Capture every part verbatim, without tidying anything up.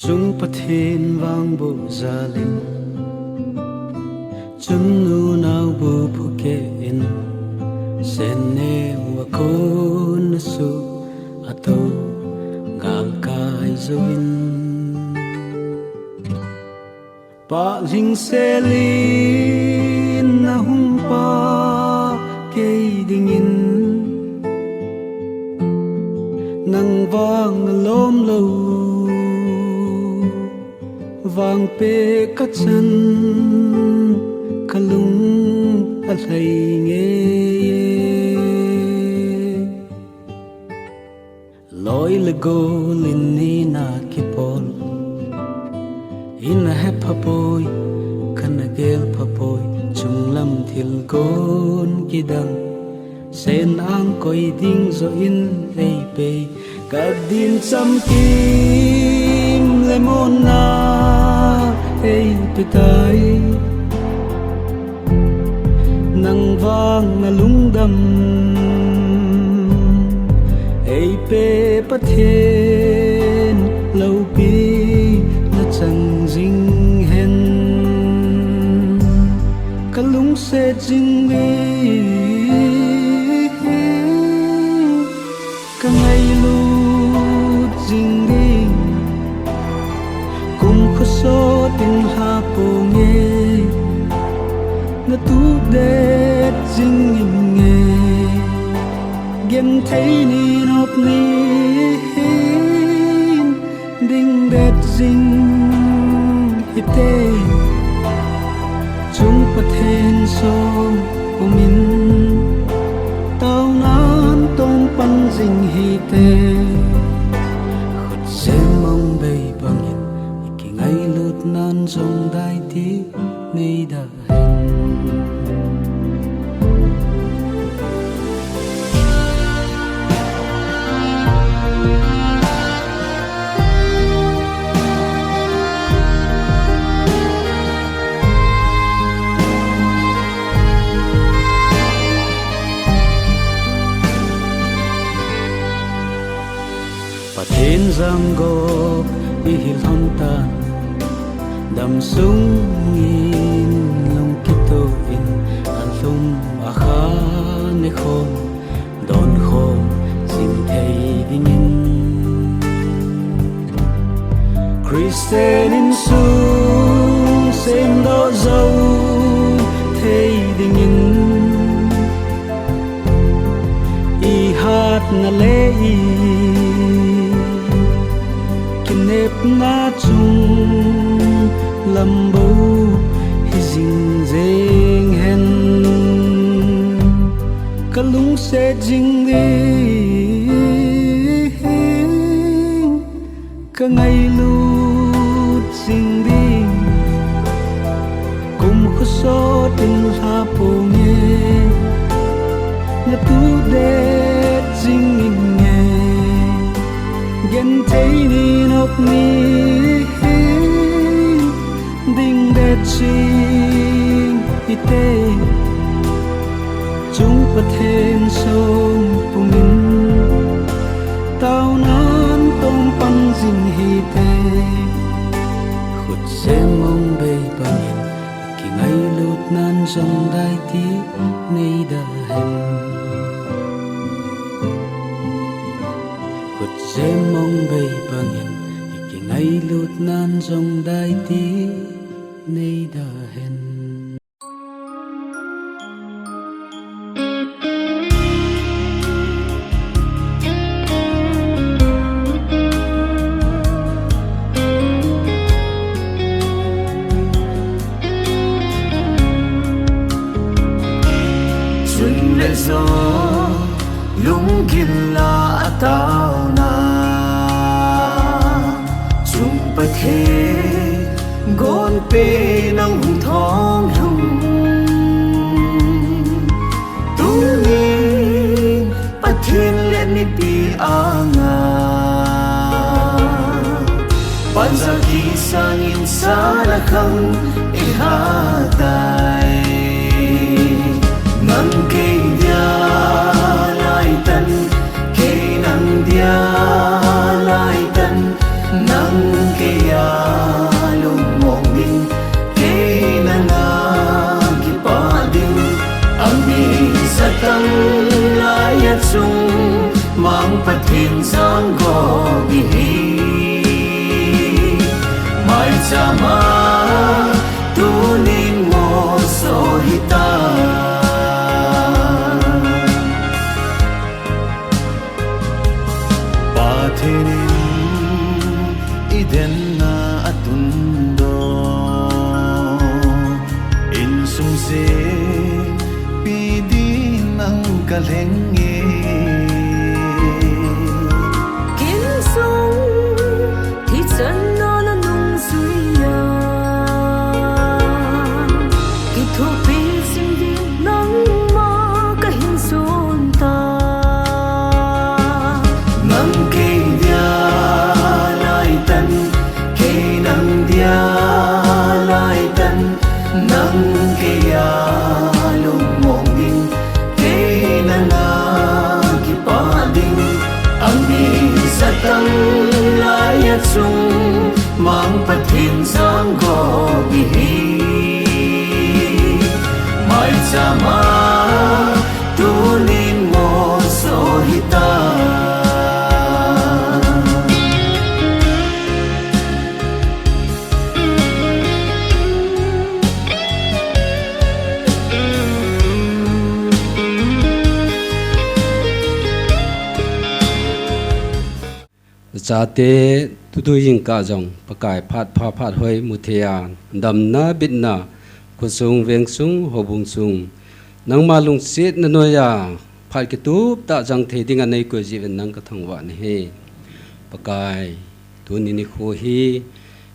Chung Pathen vangboh jal in, chun nunau bu phuke in, sen neo a kon a su a to galkai jouvin. Pah lhing sel in na hung pah kei dingin, nang vang na lom lou vangpeh ka chan, ka lung a lhai ngei e. Loi le gol in nina kipol, ina hepha poi, kana gel pha poi, chunglam thil kon kidang, sen ang koi ding jo in ei pei, ka din chamkim le monna ei pe tai. Nang vang na lungdam ei pe Pathen, loupi na chang jing hen. Ka lungset jing ding, ka ngailut jing ding, kum khosot in lha ponge, na tudet jing inge, genthei ni nop ni hin dingdet jing hite. Chung Pathen song pumin, taonan tong pan jing hite. Khut sem mong bei bangin, i kingailut nan jong daiti nei da hen. Pathen jangop i hi lhon tan, damsung in lungkitoh in, alhum akha nekhom donkhom jing thei dingin, Christian insung semdoh jou thei dingin, i hatna le i kinepna chung lam bou hi jing jeng hen. Ka lungset jing ding, ka ngailut jing ding, kum khosot in lha ponge, na tudet jing inge, genthei ni nop ni hin dingdet jing hite. Chung Pathen song pumin, taonan tong pan jing hite. Khut sem mong bei bangin, i kingailut nan jong daiti nei da hen. Khut sem mong bei bangin, i kingailut nan jong daiti nei da hen. Chun le jo lunggil a ataona, Chung Pathen gonpeh nang hung thong lhung. Tunin Pathen le mipi anga, panjaki sangin sala khang i ha tai. Nang kei dia laitan, kei nang dia laitan, nang kei a Pathen janggobi hi maichama tunin moso hita. Pathen in i denna atundoh, insung sepi ding nang kalheng e. Insung thichan na nanung juiya, kithopi jing ding nangma kahin son ta. Nang kei dia laitan, kei nang dia laitan, nang kei a lungmong ding, kei nang a kipah ding. Ami satang lai a chung mang Pathen janggobi hi maichama tunin moso hita. Chate tutu jingkah jong Pakai phat pha phat hoi mu thei a, damna bitna, khosung, vengsung, houbung sung, nangma lungsetna noiya phat kitup tah jang thei dinga nei koi jeh uvin nang kathangvah nahi. Pakai, tuni nikho hi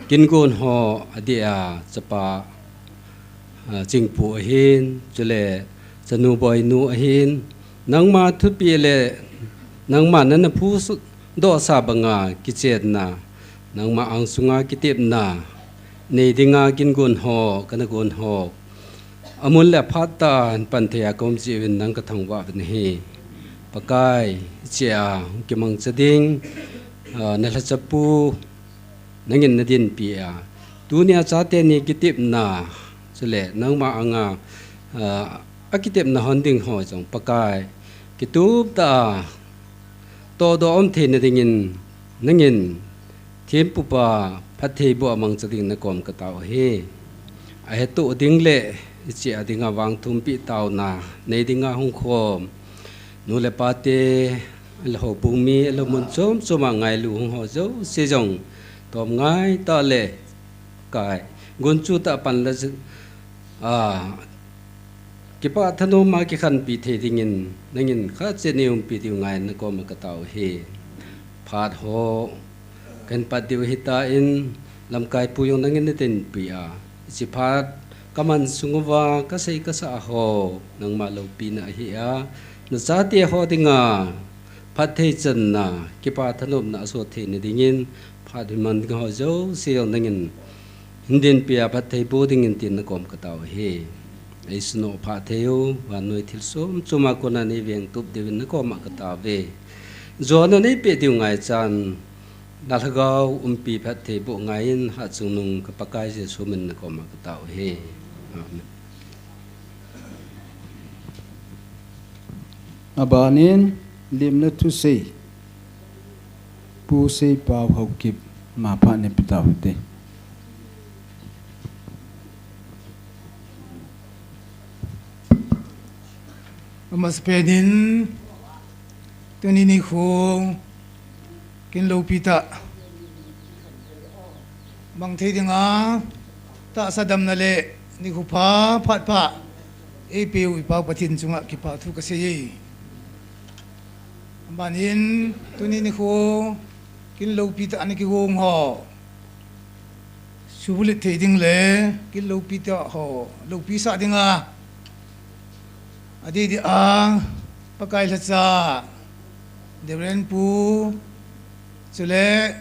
kin gon ho adeh a chapa, a, Chingpu ahin, chule chanu Boinu ahin, nangma thupi le nangma nana phudoh sa banga kichenna, nangma angsunga kitepna nei dinga kin gon ho, kana gon ho, amun le aphat tah a hin pan thei a ka um jeh uvin nang kathangvah uvin ahi. Pakai, hiche a hung kimangcha ding, a, na lhachapu, nangin na dinpi a, tunia chate ni kitepna, chule nangma anga, a, akitepna hon ding ho jong Pakai, kitup tah a todoh um theina dingin, nangin thempupa phattheiboh a mangcha ding na kom katao ahi. Ahettoh ding le hiche a dinga vangthumpeh taona nei dinga hung khom nu le pate, ahilou houbung mi, ahilou mun chom choma ngailu hung ho jouse jong, tom ngai tah le Pakai, gunchu tah a pan la, a, kipah thanom a kikhenpi thei dingin, nangin khatcha nei umpi diu ngai na kom a katao ahi. Phat ho kahin pat diu ahitan, lamkai pu jong nangin na dinpi a, hiche phat kaman sung uva kasei kasa ho, nangma loupina ahi a, na chate ho dinga phatthei channa, kipah thanomna aso theina dingin, phat hi man ding ho jouse jong nangin hin dinpi a phatthei boh dingin tin na kom katao ahi. Eisunoh phatthei u, vannoi thilsom chom a kona nei vengtup diuvin na kom a katao uve. Jona nei peh diu ngaichan, na lhagao umpi phattheiboh ngaiyin, Hatchungnung ka Pakai Jesu min na kom a katao ahi. Amen. Abanin, lemna thusei, Pu Seipao Haokip, ma phat nei pe tau hite. Amasapen in, tuni nikho, kin loupi tah mang thei dinga, tahsa damna le nikho pha phat pha eipeu i Pau Pathen chunga kipah thu kasei e. Abanin, tuni nikho, kin loupi tah a ana kigong ho suhbulhit thei ding le kin loupi tah ho loupisa dinga, adeh deh a Pakai lhacha Reverend Pu, chule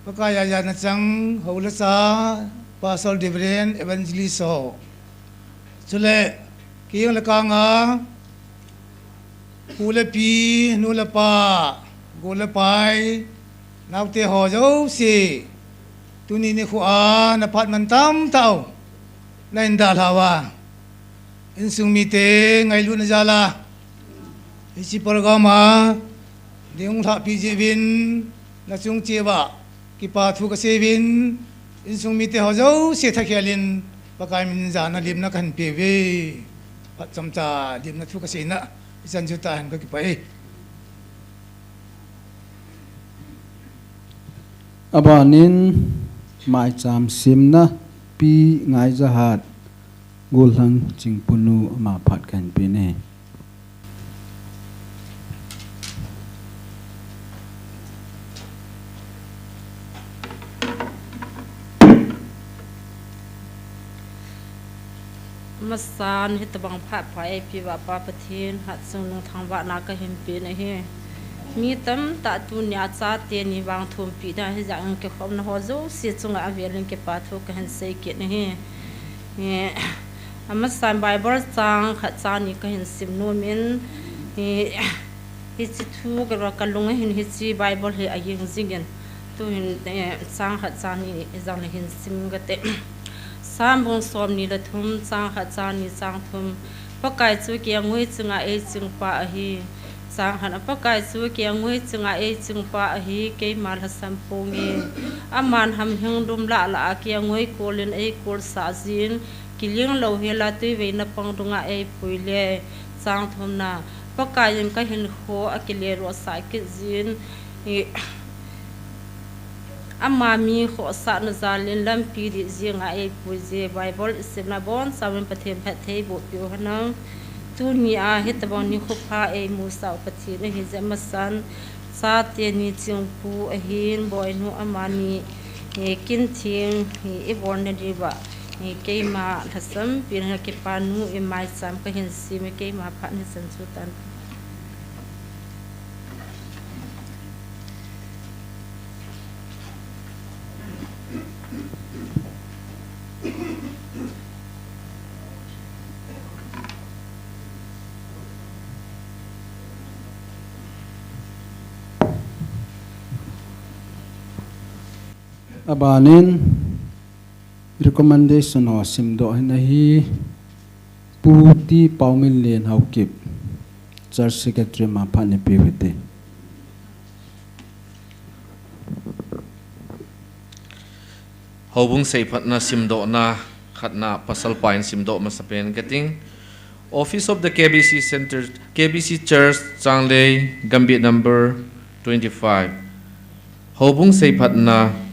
Pakai a jana chang ho lhacha Pastor, Reverend, Evangelist ho, chule kei jong le kanga pu le pi, nu le pa, go le pai, naote ho jouse, tuni nikho a na phat man tam tah u na hin dalhau a, insung mite ngailutna jal a, hiche program a Ding lhahpi jeh uvin, nachung cheh uva kipa thu kasei uvin, insung mite ho jouse thakhel in, Pakai min in jana limna kahin pe uve. Phat chomcha limna thu kaseina, ichan chu tahen, kakipah e. Abanin, maicham semna, Pi Ngaijahat, Golhang Chingpunu, ama phat kahin pe e. Amasan, hitobang phat pha eipeuva Pa Pathen, hatchungnung thangvahna kahin pe ahi. Mi tamtah tunia chate ni vang thumpi ding ahi jeh in kikhopna ho jouse chunga avelin kipa thu kahin sei kit ahi. Eh, amasan Bible chang khat chang ni kahin sim nom in, eh, hiche thu ka, kalung a hin hiche Bible hi ajing jing in. Tuhin, eh, chang khat chang ni jong le hin sim kate. Sam bung somni le thum, chang khat chang ni chang thum. Pakai chu kei angoi chunga eichingpa ahi. Chang khat a, Pakai chu kei angoi chunga eichingpa ahi, keima lhasam ponge. Aman hamhing lum lah lah a kei angoi kol in eikolsah jin, kiling louhel a tuivei napang dunga eipui le. Chang thumna, Pakai in kahinkho akilelotsah kit jin, i, ama mi khohsahna jal in lampi dih jenga eipui je. Bible isimna bonchauvin Pathen phatthei bohpeh u henlang. Tunia hitobang nikho pha eimusah u Pathen ahijeh masan, chate ni Chingpu ahin, Boinu amani, eh, kin theng, eh, ibolna diuva, eh, keima lhasampi in kakipanu in maicham kahin sem e, keima phat hichan chu tan. Abanin, recommendation ho simdoh hin ahi, Pu T Paominlen Haokip, Church Secretary, ama phat neipeh u hite. Houbung seiphatna simdohna khatna, pasalpa in simdoh masapen kating. Office of the K B C Center, K B C Church, Changlei, Gambih number twenty-five. Houbung seiphatna,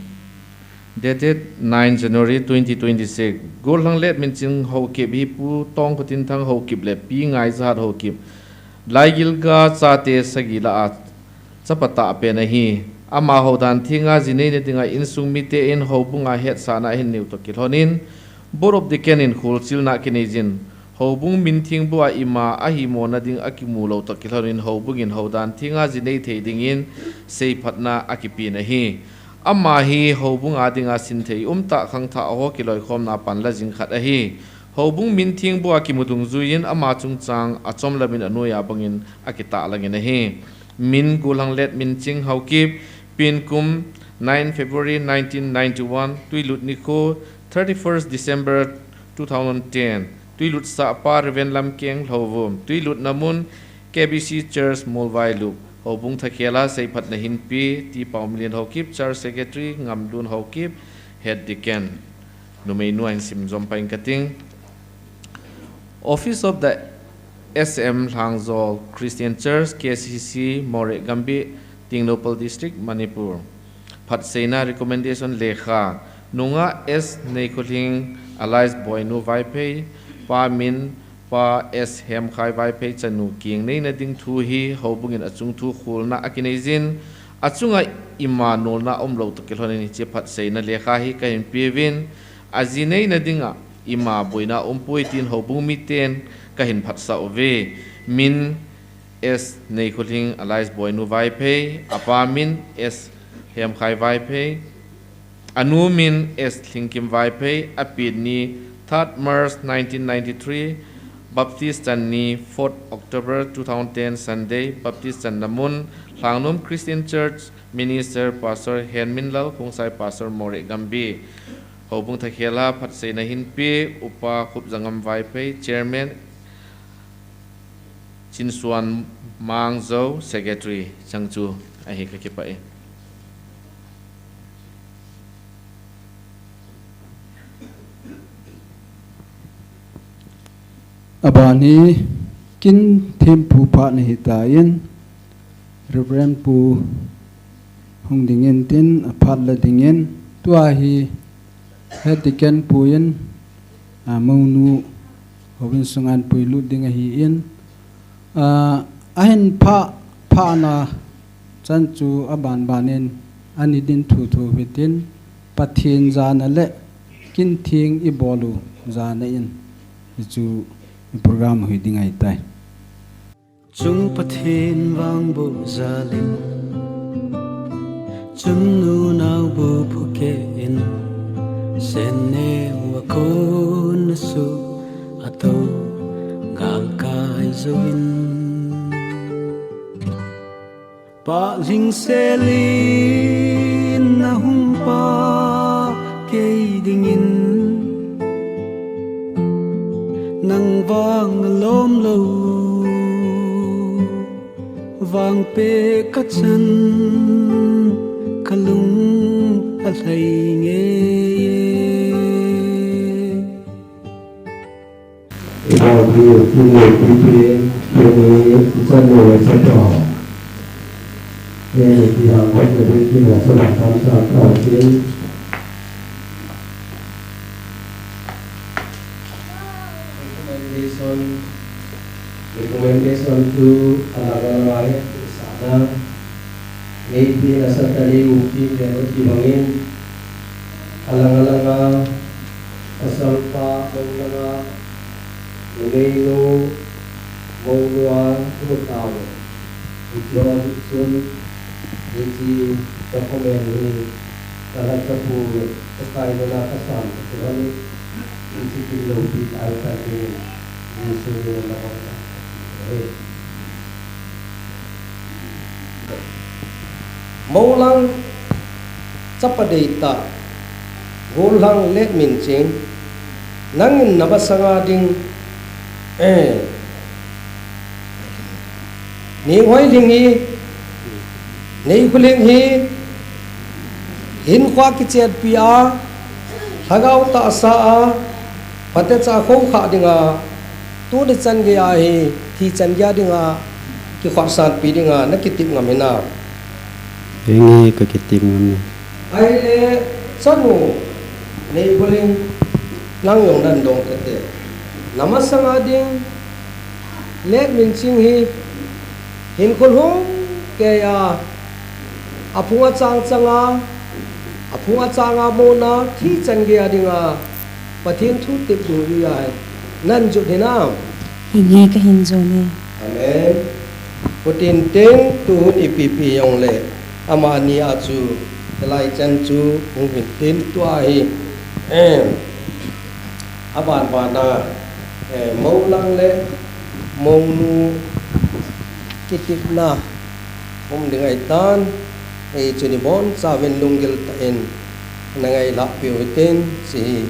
dated nine January twenty twenty-six. Golhang Letminching Haokip hi Pu Tongkhotinthang Haokip le Pi Ngaijahat Haokip, Laigilga chate sagi lah a chapa tahpen ahi. Amaho dan thenga ji neina dinga insung mite in houbunga hetsahna ahin neiyu toh kilhonin, Board of Deacon in kholchilna akinei jin, houbung min theng bua ima ahimona ding akimu lou toh kilhonin, houbung in hou dan thenga ji nei thei dingin seiphatna akipen ahi. Ama hi houbunga dinga sinthei umtah khangthah ho kiloikhomna panla jing khat ahi. Houbung min theng bua kimu dungjuiyin ama chungchang achomlamin anoiya bangin akitahlang in ahi. Min Golhang Letminching Haokip, pen kum nine February nineteen ninety-one, twilut nikho thirty-first December two thousand ten, twilutsah pa Reverend Lamkeng Lhouvum, twilutna mun K B C Church Molvailup. Houbung thakhel a seiphatna hinpe, T Paominlen Haokip, Church Secretary, Ngamlun Haokip, Head Deacon. Numeinu a hin simjom pah inge kating. Office of the S M Lhangjol Christian Church, K C C, Moreh Gambih, Tengnoupal District, Manipur. Phatseina, recommendation lekha. Nungah S Neikholhing alias Boinu Vaiphei, pa min Pa S Hemkhai Vaiphei chanu keng neina ding thu hi houbung in achung thu kholna akinei jin, achunga ima nolna umlou toh kilhonin hiche phatseina lekha hi kahin peuvin, aji neina dinga ima boina umpoi tin houbung miten kahin phatsah uve. Min S Neikholhing alias Boinu Vaiphei, apa min S Hemkhai Vaiphei, anu min S Lhingkim Vaiphei, apen ni third March nineteen ninety-three, baptize chan ni fourth October two thousand ten Sunday, baptize channa mun Lhangnom Christian Church, minister Pastor Henminlal Khongsai, Pastor Moreh Gambih. Houbung thakhel a phatseina hinpe, Upa Khupjangam Vaiphei, Chairman, Sinsuan Mangzo, Secretary, chang chu ahi, kakipah e. Aban hi kin thempu phat nahitan, Reverend Pu hung dingin tin, aphat la dingin, tua hi Head Deacon Pu in, a, mounu houin sunga puilut ding ahin, a, ahin pha, phana chan chu aban banin, ani din thu thu hitin, Pathen jana le kin theng ibol u jana in, hichu i program hoi ding ahitai. Chung Pathen vangboh jal in, chungnung nao bu phukeh in, senneo a kon a suh a tou galkai jouvin. Pah lhingsel in nahung pah kei dingin, nang vang alom lou vangpeh kachan, kalung alhai ngei e. Ibol diu, kin le pi pi, pi ni, ichan le le chan to. Kin le pi hang hoi le pi kin le chan hang tam tam tam kin. Recommendation, recommendation to alang alang a he, sana. Neipi nasa tani upi le uti bangin, alang alang a, pasal pa, alang alang a, numeinu, mounu a, nu tao. Iti ho chun, iti document hi, kalat kapu, kakai nuna kasam, iti ho ni, iti kin loupi, ai tani, Jesu min a na hong. Moulang chapa deitah, Gollhang Letminching, nangin namasanga ding, eh, Nenghoilhing hi, Neikholhing hi, hinkhoa kichenpi a, lhagao tahsa a, phatecha khoukhah dinga, tuni chan geiya hi, thi chan geiya dinga, kikhohsanpi dinga, nakitep ngam hinam? Kei nge kakitep ngam e. Ahile, chanu, Neikholhing, nang jong nadong kate. Namasanga ding, Letminching hi, hinkho lhung keiya, aphung achang changa, aphung achanga mona, thi chan geiya dinga, Pathen thu tep dungjuiya hi, nan jot hinam? Kei nge kahin jot e. Amen. Putin tin tuhun ipi pi jongle, amani a chu, hilai chan chu, hung hin tin tua hi, eh, aban bana, eh, moulang le, mounu, kitepna, um ding ahitan, eh, chuni bonchauvin lunggil tah in, nangailhah piu hitin, hiche hi,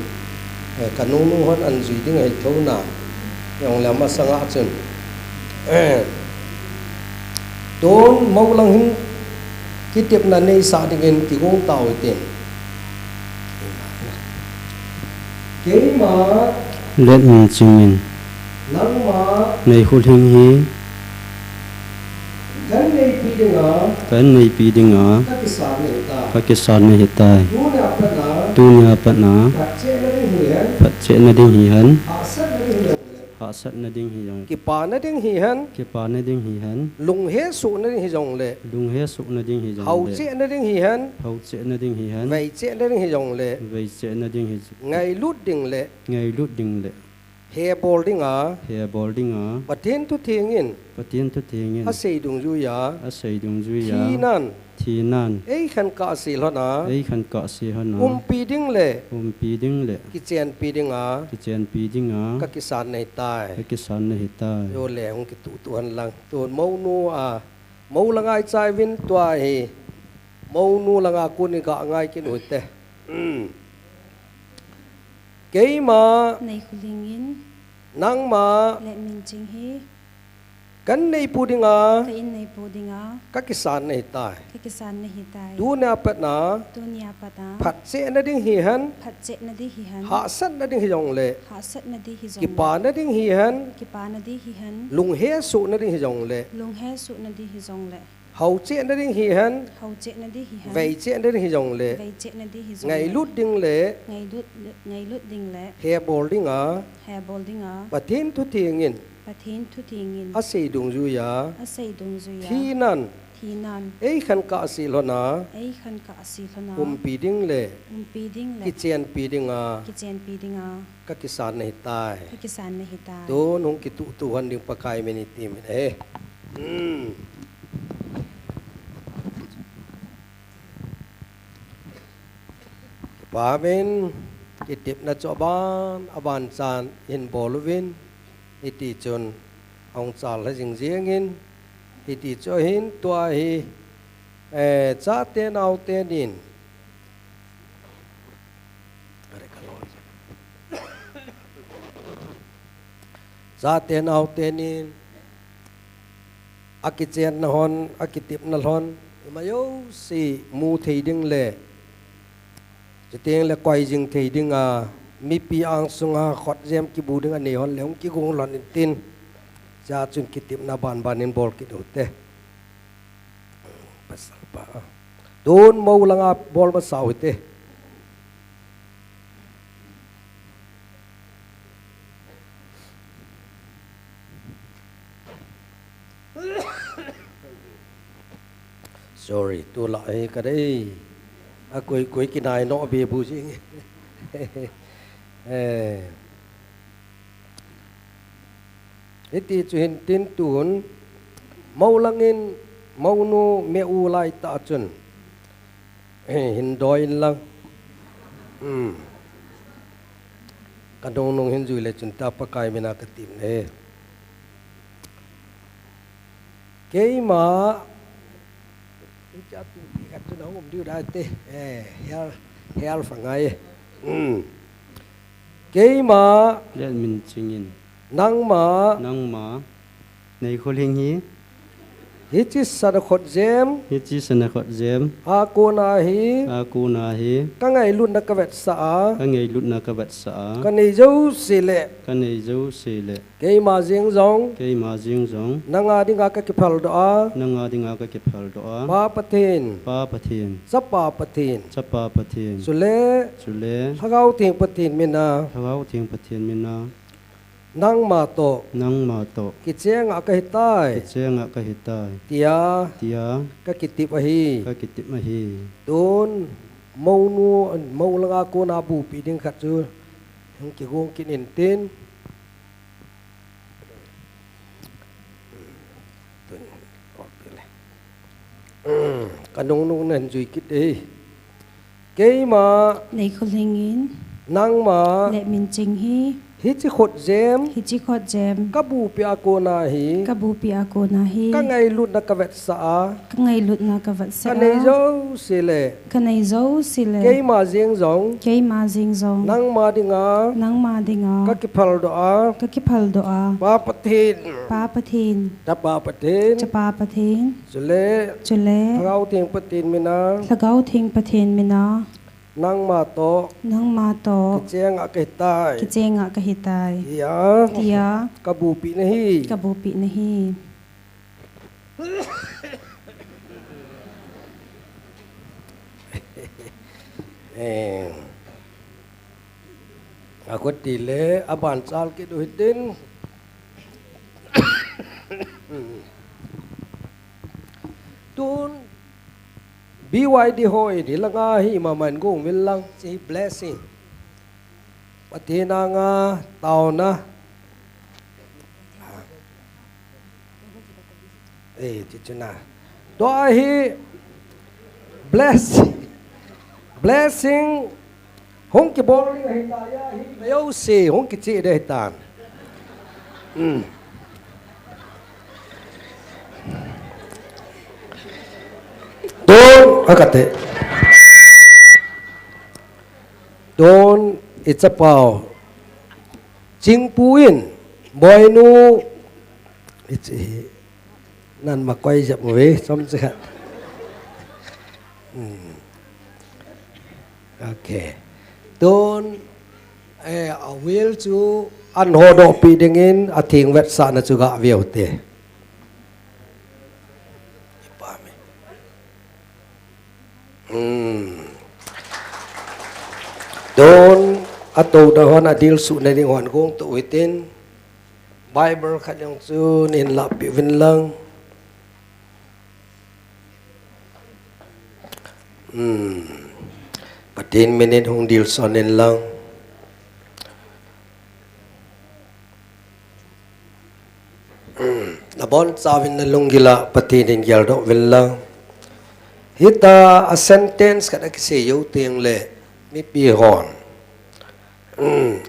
eh, kanungnu hon anjui ding ahi thou na, jongle amasanga chun, eh, tun moulang hin kitepna neisah dingin kigong tau hitin. Keima. Letminching in. Nangma. Neikholhing hi. Kahin neipi dinga. Kahin neipi dinga. Kakisat nahitai. Kakisat nahitai. Tunia patna. Tunia patna. Phatchehna ding hihen. Phatchehna ding hihen. Hahsatna ding hihen. Hahsatna ding hihen. Kipana ding hihen. Kipana ding hihen. Lunghesohna ding hijongle. Lunghesohna ding hijongle. Haochehna ding hihen. Haochehna ding hihen. Veichehna ding hijongle. Veichehna ding hi. Ngailut ding le. Ngailut ding le. Hebol dinga. Hebol dinga. Pathen thutheng in. Pathen thutheng in. Asei dungjuiya. Asei dungjuiya. Thinan. Thinan. Eikhen kahse lhona. Eikhen kahse lhona. Umpi ding le. Umpi ding le. Kichenpi dinga. Kichenpi dinga. Kakisat nahitai. Kakisat nahitai. Jongle hung kituhtuh hen lang. Tun mounu a. Moulang a ichai uvin tua hi. Mounu langa kon iga ngai kit u hite. Keima. Neikholhing in. Nangma. Letminching hi. Ka inneipu dinga, ka inneipu dinga, ka kisan nahitai. Ka kisan nahitai. Tunia patna, tunia patna, phatchehna ding hihen, phatchehna ding hihen, hahsatna ding hijongle, hahsatna ding hijongle, kipana ding hihen, kipana ding hihen, lunghesohna ding hijongle, lunghesohna ding hijongle, haochehna ding hihen, haochehna ding hihen, veichehna ding hijongle, veichehna ding hijongle, ngailut ding le, ngailut, ngailut ding le, hebol dinga, hebol dinga, Pathen thutheng in, Pathen thutheng in, asei dungjuiya, asei dungjuiya, thinan, thinan, eikhen kahse lhona, eikhen kahse lhona, umpi ding le, umpi ding le, kichenpi dinga, kichenpi dinga, ka kisan nahitai. Ka kisan nahitai. Tun hung kituhtuh hon ding Pakai min iti min ahi. Hmm. Pamin, kitepna chu aban, aban chan hin bol uvin, hiti chun ahung chal lha jing jengin, hiti chu ahin tua hi, eh, chate naote nin, chate naote nin, akichenna hon, akitepna lhon, ima jouse mu thei ding le, chuteng le koi jing thei dinga, mipi angsunga khotjem kibu ding anei hon le hung kigong lhon intin, chua chun kitepna banban in bol kit uhite. Pasal pa. Tun mou langa bol masa uhite. Sorry, tulai hi kadei. Akoi koi kinai no be bu jing. Eh. Hiti chu hin tin tun, mou langin, mounu me u lai ta chun. Eh, hin doi in lang. Hmm. Ka nungnung hin jui le chun ta Pakai mina ka tim ne. Keima. Hicha tu pi khat chu na um diu dai te. Eh, hel, hel fa ngai. Hmm. Keima. Let min chingin. Nangma. Nangma. Nei kholing hi. Hichi sana khotjem. Hichi sana khotjem. A kona hi. A kona hi. Ka ngailutna ka vetsah a. Ka ngailutna ka vetsah a. Ka nei jouse le. Ka nei jouse le. Keima jeng jong. Keima jeng jong. Nanga dinga ka kiphal doh a. Nanga dinga ka kiphal doh a. Pa Pathen. Pa Pathen. Chapa Pathen. Chapa Pathen. Chule. Chule. Lhagao Theng Pathen mina. Lhagao Theng Pathen mina. Nangma toh. Nangma toh. Kicheng a ka hitai. Kicheng a ka hitai. Tia. Tia. Ka kitep ahi. Ka kitep ahi. Tun, mounu, mou langa kona bupi ding khat chu, hung kigong kit intin. Tun, okay le. Ka nungnung nan jui kit e. Keima. Nei kholing in. Nangma. Let min ching hi. Hichi khotjem. Hichi khotjem. Ka bupi a kona hi. Ka bupi a kona hi. Ka ngailutna ka vetsah a. Ka ngailutna ka vetsah a. Ka nei jouse le. Ka nei jouse le. Keima jeng jong. Keima jeng jong. Nangma dinga. Nangma dinga. Ka kiphal doh a. Ka kiphal doh a. Pa Pathen. Pa Pathen. Chapa Pathen. Chapa Pathen. Chule. Chule. Lhagao Theng Pathen mina. Lhagao Theng Pathen mina. Nangma toh. Nangma toh. Kicheng a ka hitai. Kicheng a ka hitai. Tia. Tia. Ka bupi nahi. Ka bupi nahi. Eh. Akot tile, aban chal kit u hitin. Tun, B Y D ho in, hilanga hi imaman gong vil lang, hichi blessing. Pathen anga taona. Eh, hichi chuna. Tua hi bless, blessing hung kibol ding ahitai, hi jouse hung kichih ding ahitan. Hmm. Tun, akate. Tun, i chapau. Chingpu in, boinu, i chi hi. Nan ma koi jep uve, chomcha khat. Hmm. Okay. Tun, eh, a will chu an hodohpi dingin a theng vetsahna chu gah veu te. Hmm. Tun, a touna hon a dilsuhna ding hon gong to uhitin, Bible khat jong chu nahin lahpeh uvin lang. Hmm. Pathen min in hung dilson in lang. Hmm. Nabonchauvin nalunggil a Pathen in geldoh uvin lang. Hitia a sentence khat a kisei jou teng le mipi hon, hmm,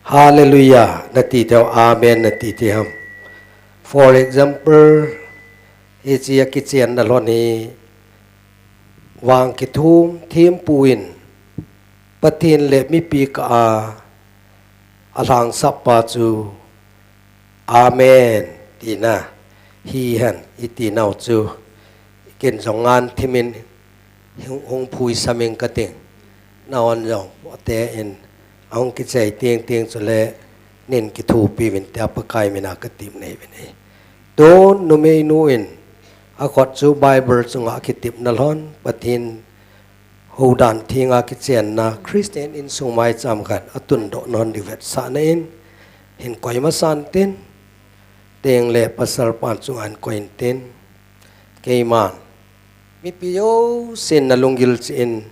Hallelujah nati thei, Amen nati thei ham? For example, hiche a kichenna lhon hi vang kithum thempu in Pathen le mipi kah a alhangsap pa chu Amen tina hihen iti nau chu ken jong ngan thimin hung, hung phuisam ing kating. Nahon jong ate in ahung kichai teng teng chule nin kithopi uvin tia Pakai mina katep nei uvin ahi. Tun numeinu in akhut chu Bible chunga kitepna lhon, Pathen houdan thenga kichenna, Christian insung maicham khat atundoh na hon divetsahna in hin koi masan tin, teng le pasal pan chunga hin koi intin, keiman mipi jousen nalunggil cheh in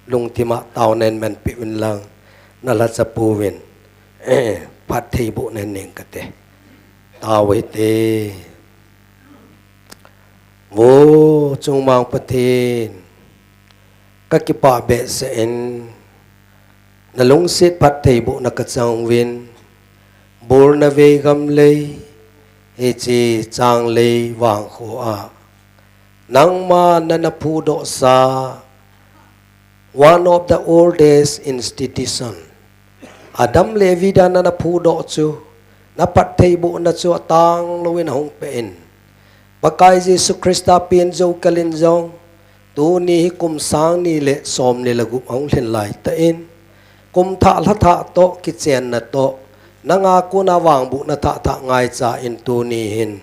lungthim a taona in manpeh uvin lang, nalhacha pouvin phattheibohna hin neng kate. Tao hite. Vo Chungmang Pathen, kakipah behseh in, nalungset phattheibohna kachang uvin, bulna vei gam lei, hiche Changlei vangkho a nangma nana phudohsa, one of the oldest institution, Adam le Evi dia nana phudoh chu, naphattheibohna chu atang louvin ahung peh in, Pakai Jesu Christa pen jou kal in jong, tuni hi kum sang ni le som ni le gup ahung lhin laitah in, kum thah lha thah toh kichenna toh, nanga kona vangbohna thah thah ngaicha in tuni hin,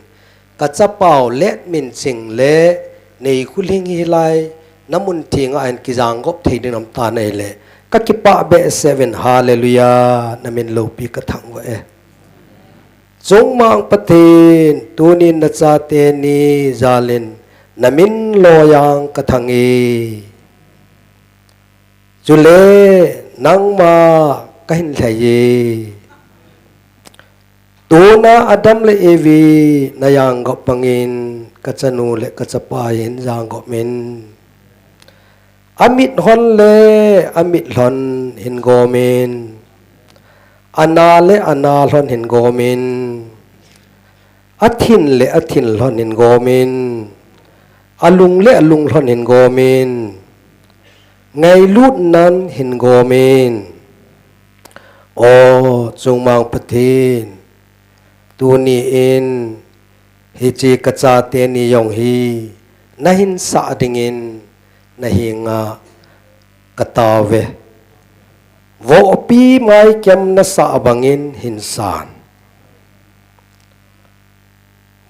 kachapau Letminching le Neikholhing hilai namun thenga hin kijanggop thei ding nam ta nahile, kakipah behseh uvin, Hallelujah, namin loupi kathangvah e. Chungmang Pathen, tunin nachate ni jalin namin loijang kathang e. Chule nangma kahin lhai e. Tuna Adam le Evi najanggop bangin kachanu le kachapa hin janggop in. Amit lhon le amit lhon hin gom in. Ana le ana lhon hin gom in. Athin le athin lhon hin gom in. Alung le alung lhon hin gom in. Ngailutnan hin gom in. O Chungmang Pathen, tuni in hiche kachate ni jong hi nahin sah dingin nahenga katao ve. Vohpi maikem nasah bangin hin san.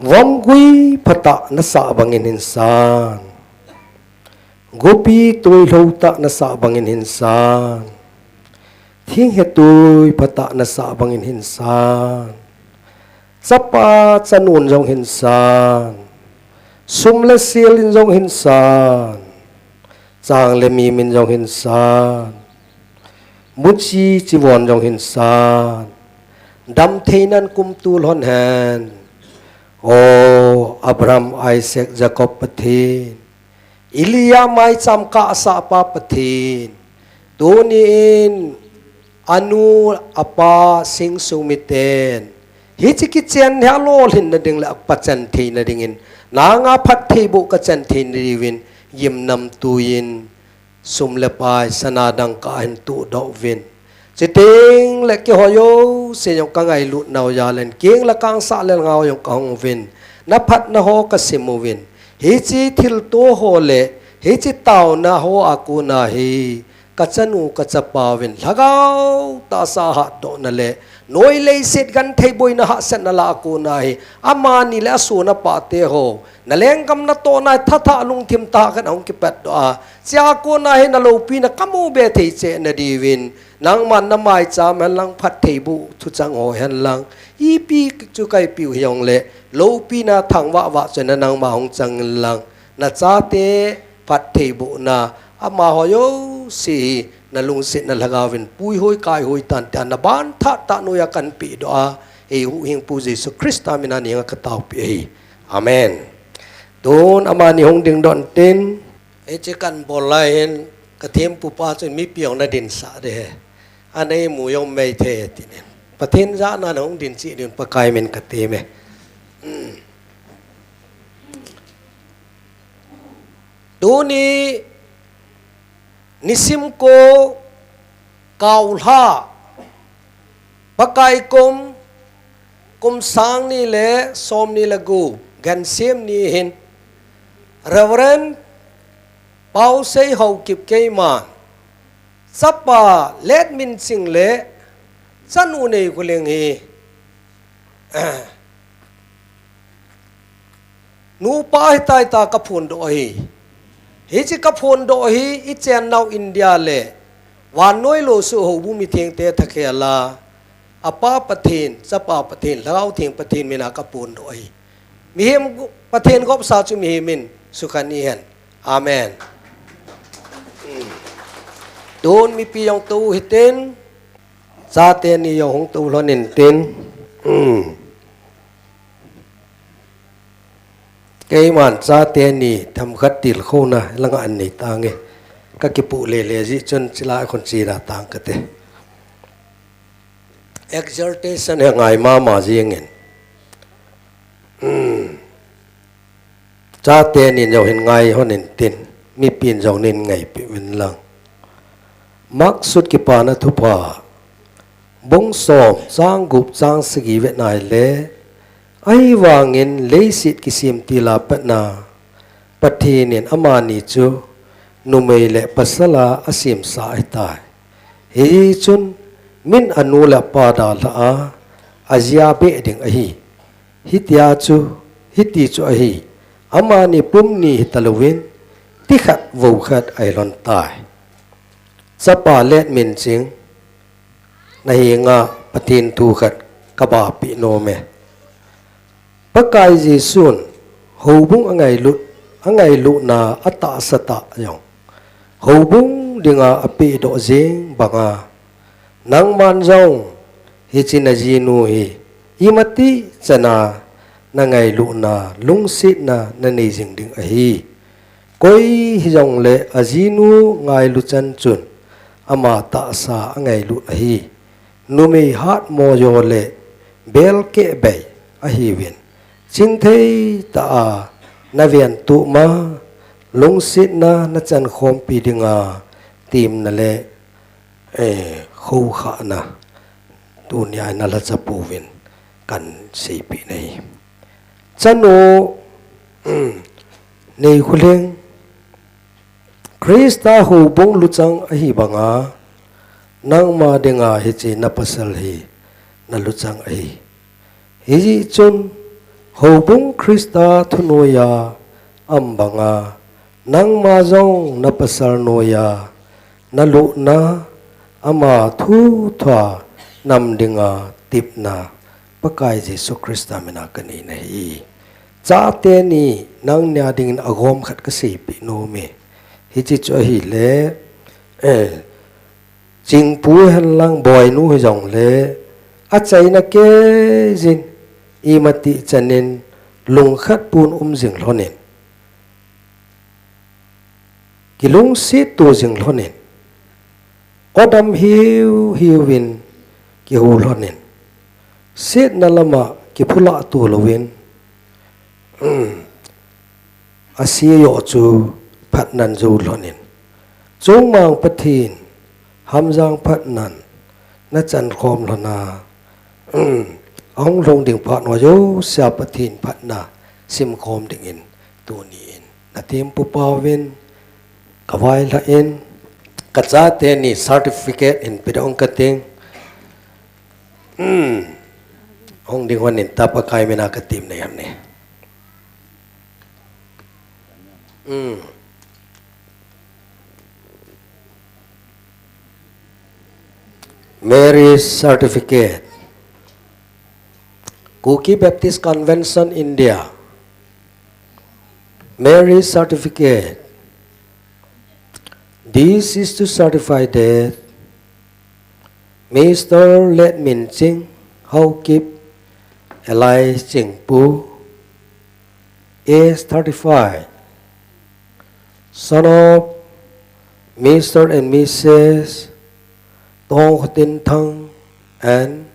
Vomgui phatah nasah bangin hin san. Gopi tuilhou tah nasah bangin hin san. Thinghe tui phatah nasah bangin hin san. Chapa chanun jong hin san. Sum le sel in jong hin san. Chang le mim in jong hin san. Muchi chivon jong hin san. Damtheinan kumtu lhon hen. O Abraham, Isaac, Jacob Pathen. Elijah maicham kahsah pa Pathen. Tuni in anu apa singsu miten. Hiche kichen hi alolhinna ding le apachan theina dingin. Nanga phattheiboh kachan theina diuvin. Gimnamtui in. Sum le pai, sana dangka ahin tuhdoh uvin. Chuteng le keiho jouse jong kangailut nau jal in, keng le kangsah le ngao jong kahung uvin. na phatna ho ka sim uvin, hiche thilto ho le hiche taona ho a kona hi ka chanu ka chapauvin lhagao tahsa hatdohna le noi leiset genthei boina hahsatna lah a kona hi amani le asohna pate ho na lenggam natohna hi thatha lungthim tah khat ahung kipatdoh a, chua kona hi na loupina ka mu be thei cheh na diuvin, nangman na maicham hen lang, phattheiboh thuchang ho hen lang, ipi chu ka ipi u hijongle, loupina thangvah vah chu na nangma hung chang in lang, na chate phattheibohna, amaho jouse hi na lungsetna lhagaovin puihoi kaihoi tan tia na banthat tah noiya kan pehdoh a, ei huhhingpu Jesu Christa mina nei henga ka taopi ahi. Amen. Tun amani hung dingdoh intin, hiche kan bol lai hin ka thempupa chun mipi jong na dinsah ding ahi. Ana imu jong mai thei tin in. Pathen jahna a hung ding cheh ding Pakai min ka tem e. Tuni nisim ko kaulha Pakai kum, kum sang ni le som ni le gup, Gensim ni hin Reverend Pausei Haokip keiman, chapa Letminching le chanu Neikholheng hi nupa hitai tia ka phondoh ahi. Hiche ka phondoh hi i chennau India le vannoi lou soh houbung mithengte thakhel a, apa Pathen, chapa Pathen, Lhagao Theng Pathen mina ka phondoh ahi. Mihem, Pathen gopsa chu mihem in sukha ni hen. Amen. Tun mipi jong tou hitin, chate ni jong hung tou lhon intin. Keiman chate ni themkhat tilkhouna langa an nei tange. Ka kipu lele jeh chun chilai khun chena tang kate. Exaltation hi ngai mama jingin. Chate nin jong hin ngai lhon intin, mipin jong nin ngaipeh uvin lang. Mark sut Kipana Thupha, bung som, chang gup, chang sagi vet nai le, ahivangin leiset kisem til a pat a Pathen in amani chu numei le pasal a asemsa ahitai. Hichun min anu le apa dalha a, ajia beh ding ahi. Hitia chu, hiti chu ahi, amani pum ni hitalouvin, ti khat vou khat ahi lhon tai. Chapa Letminching, na henga Pathen thu khat ka bapeh nom e. Pakai Jesun houbung angailut, angailutna atahsa tah jong houbung dinga apehdoh jeng banga, nangman jong hiche na jinu hi imatih chana na ngailutna, lungsetna na nei jing ding ahi. Koi hijongle ajinu ngailu chan chun ama tahsa angailut ahi. Numei hatmo jo le bel keh bei ahiuvin, chingthei tah a na ventup ma, lungsetna na chankhompi dinga temna le, eh, khoukhahna tunia na lhacha pouvin kan seipeh nahi. Chanu Neikholheng, Christa houbung luchang ahi banga, nangma dinga hiche na pasal hi na luchang ahi. Hijeh chun houbung Christa thunoiya um banga, nangma jong na pasal noiya na lutna, ama thuthua nam dinga tepna, Pakai Jesu Christa mina kanei nahi. Chate ni, nangnia dingin agom khat kaseipeh nom e. Hiche chu ahile, eh, Chingpu hen lang, Boinu hijongle, achaina kei jin, imatih chanin lungkhat pun um jing lhonin, kilungset to jing lhonin, odam hiu hiuvin kihou lhonin, setna lama kiphulah to louvin, ase joh chu phatnan jou lhonin, chungmang Pathen hamjang phatnan na chankhom lhona, ahung lhung ding phat ho jousea Pathen phatna simkhom dingin tuni in na thempu pauvin ka vailhah in, ka chate ni certificate in pedoh ing kating. Hmm. Hung ding hon in ta Pakai mina ka themna ahi. Hmm. Marriage certificate. Kuki Baptist Convention, India. Marriage certificate. This is to certify that Mister Let Min Ching, Haokip, alias Chingpu, age thirty-five, son of Mister and Missus Tongkhotinthang and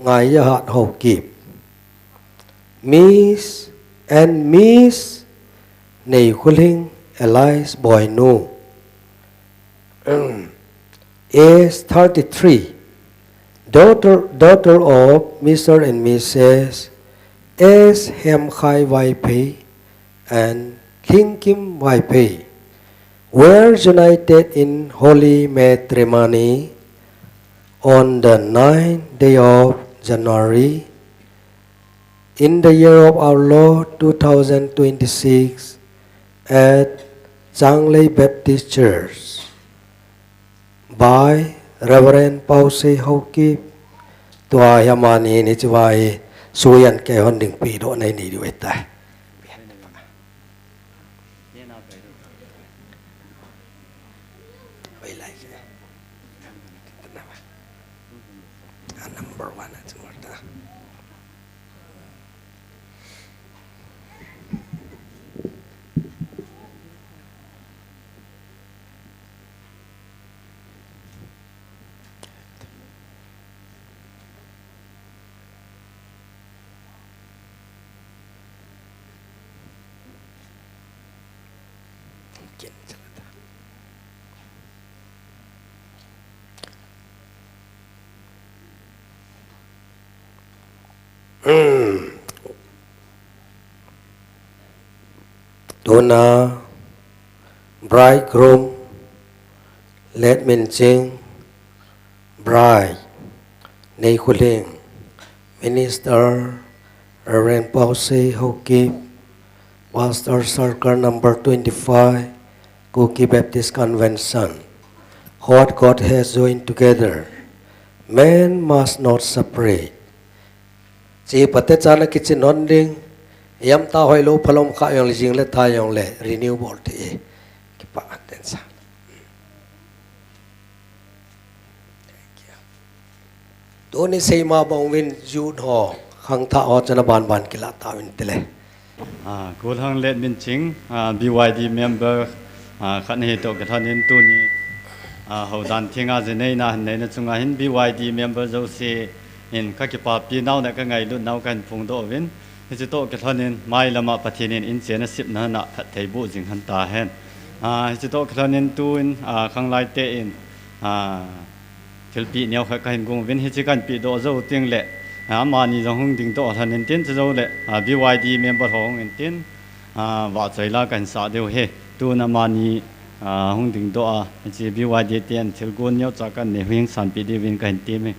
Ngaiyahat Haokip. Miss and Miss Neikhulhing alias Boinu. Age thirty-three. Daughter, daughter of Mister and Missus S Hemkhai Vaiphei and Lhingkim Vaiphei, were united in holy matrimony on the ninth day of January in the year of our Lord two thousand twenty-six at Changlei Baptist Church. By Reverend Pausei Haokip. Tua hi amani ni chibai suyan ke hon ding pi do nei ni diu tai. Number one at Marta. Tuna bridegroom Let Min Ching, bride Neikhulhing, Minister Reverend Pausei Haokip, Pastor Circle number twenty-five, Kuki Baptist Convention. What God has joined together, man must not separate. Chi pate chana kichin hon ding, yam ta hoi lo phalom kha yong le jing le tha yong le renew bol thei. Kipa an den sa. Tuni seima bang uvin youth ho, khangthah ho chana ban ban kila ta uvin tile. Ah, Kulhang Let Min Ching, ah, B Y D member, ah, khat nahi toh kilhonin tuni, ah, houdan thenga jinei na han neina chunga hin B Y D member jouse in ka kipapi nau le ka ngailut nau kahin phongdoh uvin. Hiche toh kilhonin mailama Pathen in inchen a sipna na phatthei boh jing hen tahen. Ah, hiche toh kilhonin tun, ah, khanglai te in, ah, thilpeh neo khat kahin gong uvin, hiche kahin pehdoh jou teng le, ah, amani jong hung dingdoh lhon intin, chujou le, ah, B Y D member ho hung intin, ah, vahchoi la kahin sah diu ahi. Tun amani, ah, hung dingdoh a, hiche B Y D ten thilgon neocha kahin nei u hung sanpeh diuvin kahin temme.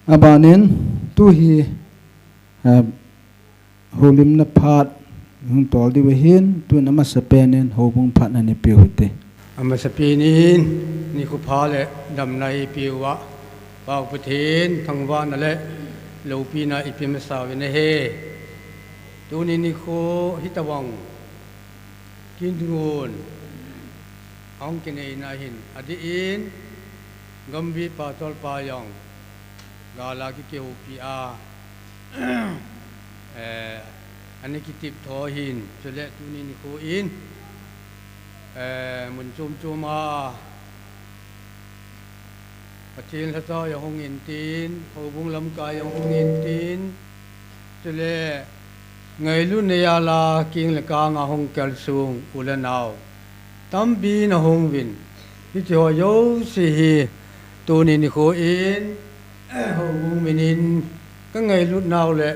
Abanin, tu hi, eh, holimna phat hung tol diu ahin, tun amasapen in houbung phat ana peh u hite. Amasapen in nikho pha le damna eipeh uva, Pa Pathen thangvahna le loupina ipeh masa uvin ahi. Tuni nikho hitobang kin ngun ahung kineina hin, adeh in Gambih Pastor pa jong gal a kikihoupi a, eh, ana kitep tho ahin, chule tuni nikho in, eh, mun chom chom a Pathen lhacha jong hung in tin, houbung lamkai jong hung in tin, chule ngailutna jal a king le kang a hung kalsong u le nao tampi ana hung uvin, hitiho jouse hi tuni nikho in, houbung min in ka ngailut nau le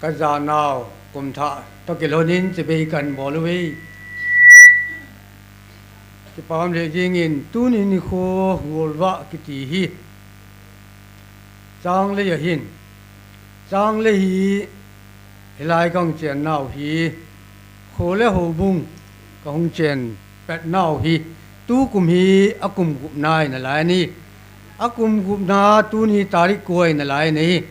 ka ja nau kum thah toh kilhon in chibai kahin bol uve. Kipah lheh jeng in, tuni nikho golvah kiti hi Changlei ahin, Changlei hi hilai kahung chen nau hi, kho le houbung kahung chen pet nau hi, tukum hi akum gupna ahi nalai in ahi. Akum gupna tuni tarik ko ahi nalai in ahi.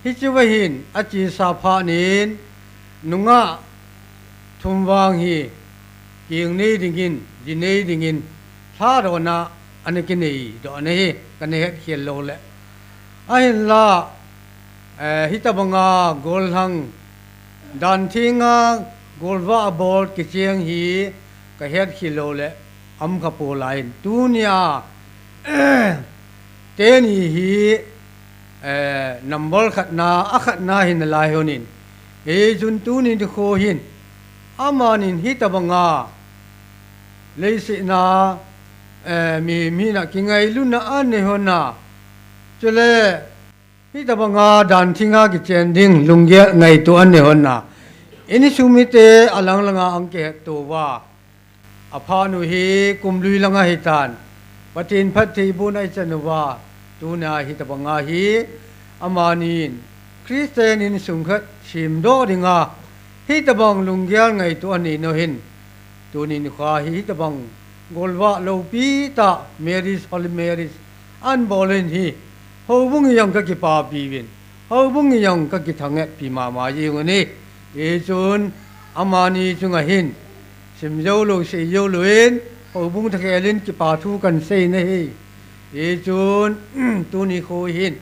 Hichea hin achesa phat in nungah thum vang hi, keng nei dingin, ji nei dingin, lhadohna ana kinei doh ana hi, kana hetkhel lou le. Ahinla, eh, hitobanga gollhang, dan thenga golvah bol kicheng hi ka hetkhel lou le, aum kha poi lai in. Tunia, teni hi, eh, number khatna, akhatna ahi nalai hon in. Hichun tuni nikho hin, amanin hitobanga leiset a, eh, mi, mi na kingailutna anei hon a, chule hitobanga dan thenga kichen ding lunggel ngaito anei hon a, insung mite alang langa ahung kihetto uva, aphat u hi kum lui langa ahitan, Pathen phattheibohna ichan uva, tunia hitobanga hi amanin Christian insung khat semdoh dinga hitobang lunggel ngaito anei nau hin, tuni nikho hi hitobang golvah loupi tah marriage, holy marriage ahin bol in hi, houbung jong ka kipapi uvin, houbung jong ka kithangvah pi mama jeng un ahi. Hichun amani chunga hin sim jou lou, sei jou lou in, houbung thakhel in kipa thu kahin sei in ahi. Hichun tuni nikho hin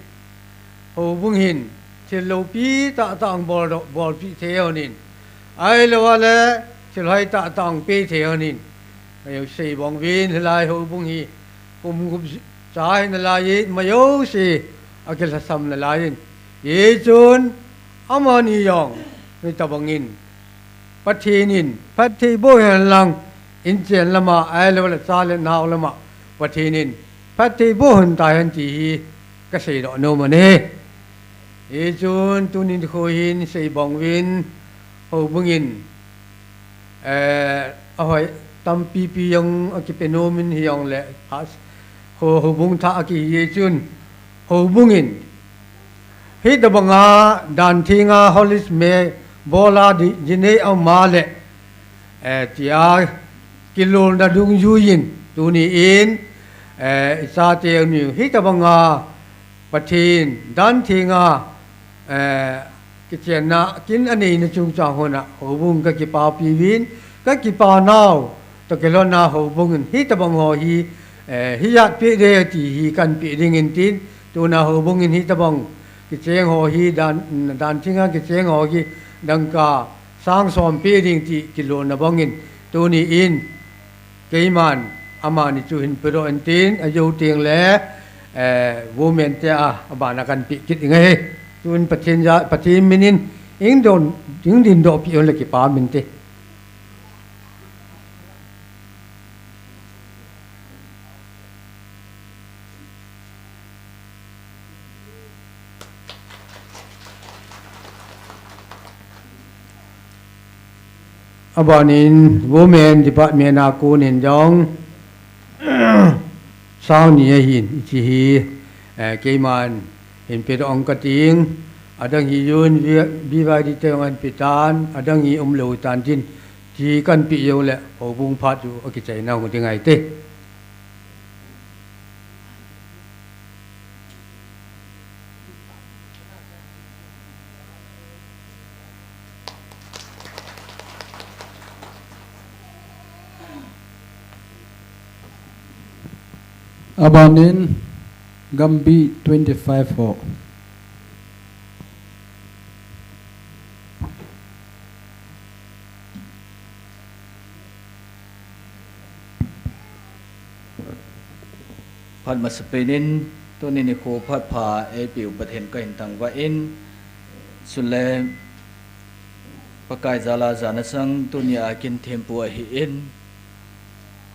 houbung hin thil loupi tahtah ahung bol doh, bolpeh thei hon in, ahilou le thil hoi tahtah ahung pe thei hon in, ajou sei bang uvin, hilai houbung hi kum gup cha ahi nalai in, ama jouse akilhasam nalai in, hichun amani jong hitobangin Pathen in phattheiboh hen lang, inchen lama ahilou le cha le nao lama Pathen in phattheiboh hen tahen ti hi kasei doh nom in ahi. Hichun tuni nikho hin sei bang uvin, houbung in, eh, ahoi tampipi jong akipe nom in, hijongle, ha, ho, houbung thah akihi chun, houbung in hitobanga dan thenga holy marriage bol a di, ji nei aum a le, eh, tia kilolna dungjui in, tuni in, eh, ichate uni hitobanga Pathen dan thenga, eh, kichenna kin aneina chungchang hon a houbung ka kipapi uvin, ka kipa nau toh kilhon a houbung in hitobang ho hi, eh, hijat peh ding ti hi kahin peh ding in tin, tuna houbung in hitobang kicheng ho hi dan, dan thenga kicheng ho hi dangka sang som peh ding ti kilolna bang in, tuni in keiman amani chu hin pedoh in tin, ajou teng le, eh, women te a, abana kahin peh kit ding ahi. Tun Pathen ja, Pathen min in, hung don, hung dingdoh peh un le kipa min te. Abanin Women Department a konin jong sang ni ahin, hiche hi, eh, keiman hin pedoh ong kating, adang hi jun, B Y D te ong an petan, adang hi umlou tan tin, ti kan pe jou le, houbung phat chu akichaina hung ding ahi te. Abanin Gambih twenty-five ho. Phat masapen in, tuni nikho phat pha eipeu Pathen kahin thangvah in, chule Pakai jal a jana chang tunia kin thempu ahin,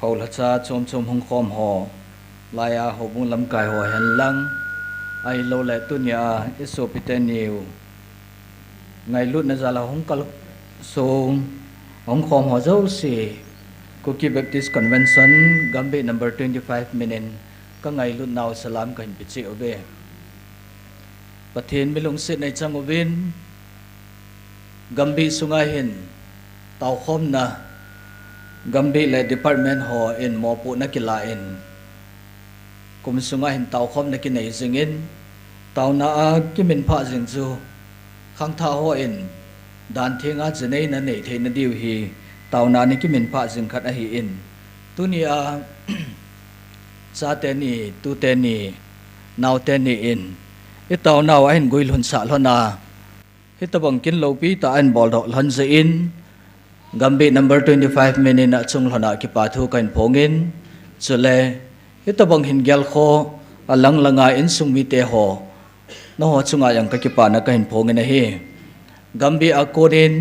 houlhacha chom chom hung khom ho, laiya houbung lamkai ho hen lang, ahilouleh tunia isopi teni u ngailutna jal a hung kalsong, hung khom ho jouse, Kuki Baptist Convention, Gambih number twenty-five min in, ka ngailutnau salam kahin pe cheh uve. Pathen milungset nei chang uvin, Gambih sunga hin taokhomna, Gambih le department ho in mopohna kila in, kum sunga hin taokhomna kinei jingin, taona a kiminphah jing chu, khangthah ho in, dan thenga jinei na nei theina diu hi, taona ni kiminphah jing khat ahin. Tunia, chate ni, tute ni, naote ni in, i taonau ahin guilhun sah lhon a, hitobang kin loupi tah a ahin boldoh lhon jeh in, Gambih number twenty-five min in achung lhon a kipa thu kahin phong in, chule, hitobang hin gelkhoh, alang langa insung mite ho, nangho chunga jong ka kipana kahin phong in ahi. Gambih a kon in,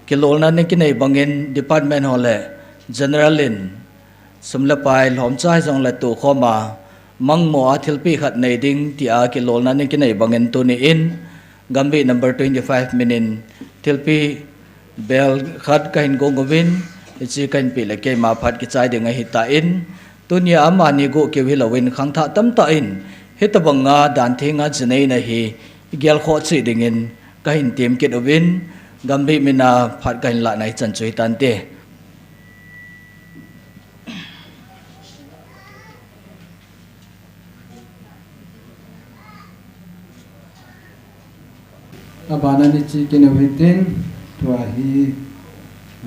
kilolna nei kinei bangin, department ho le, general in, sum le pai lhomcha hijongle tokhom a, mangmo a thilpeh khat nei ding tia kilolna nei kinei bangin tuni in, Gambih number twenty-five min in, thilpeh bel khat kahin gong uvin, hiche kahin peh le keima phat kichai ding ahitan, tunia amani gu keu hilouvin khangthah tamtah in, hitobanga dan thenga jinei na hi, gelkhoh cheh dingin, kahin tem kit uvin, Gambih min a phat kahin lah na hichan chu hitante. Abana ni chi kine uhitin, tua hi,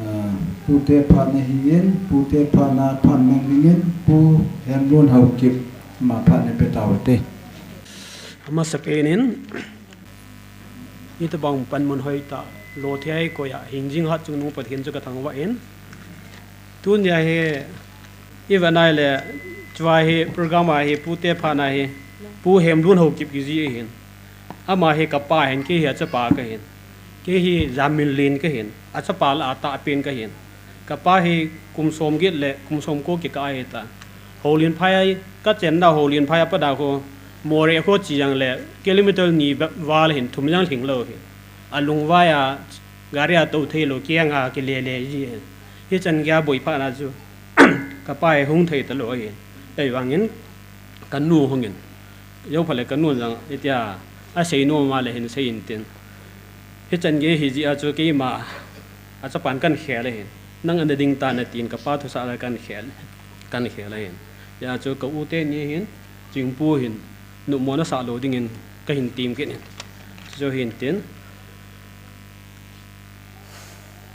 ah, pute phatna ahin, pute phatna phat mang dingin, Pu Hemlun Haokip, ama phat nei pe taute. Amasapen in, hitobang panmun hoitah, lo thei koi a, hingjing hatchungnung Pathen chu ka thangvah in. Tunia hi, i va nai le, chua hi, program a hi, pute phatna hi, Pu Hemlun Haokip kiji ahin. Ama hi kapa ahin, kei hi achapa kahin. Kei hi Jamminlen kahin. Achapa lah a tahpen kahin. Kapa hi kum somget le kum somko kikah ahitan. Houlienphai a, ka chenna Houlienphai a pat a kho, Moreh kho che jongle, kilometer ni val hin thum jong lhinglou ahi. Alungvai a, gari a tou theilou, kei anga kile le ji ahi. Hichan geiya boiphatna chu, kapa hi hung thei talou ahi. Ahivangin, kanu hungin. Jouphat le kanu jong, hitia, asei nom a le hin sei intin. Hichan gei hijeh a chu keima, achapan kahin khel ahin. Nang ana ding tan atin kapa thusah la kahin khel, kahin khel ahin. Hijeh a chu ka u teni hin, Chingpu hin, nommo nasah lou dingin kahin tem kit in. Chu hintin.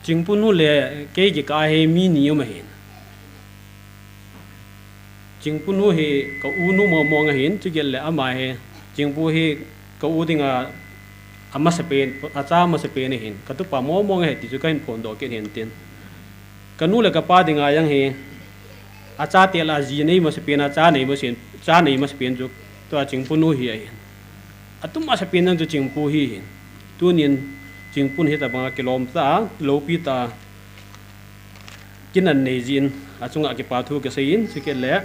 Chingpu nu le kei kikah a hi mi ni um ahin. Chingpu nu hi ka u nu mong mong ahin, chukit le ama hi, Chingpu hi ka u dinga amasapen, acha amasapen ahin, ka tupa mong mong ahi ti chu kahin phondoh kit hintin. Ka nu le ka pa dinga jong hi, achate lah a ji nei masapen, acha nei masapen, cha nei masapen chu tua Chingpu nu hi ahin. Atum masapen jong chu Chingpu hi ahin. Tunin Chingpun hitobanga kilom tah a, loupi tah a, kin anei jin, achunga kipa thu kasei in, chukit le,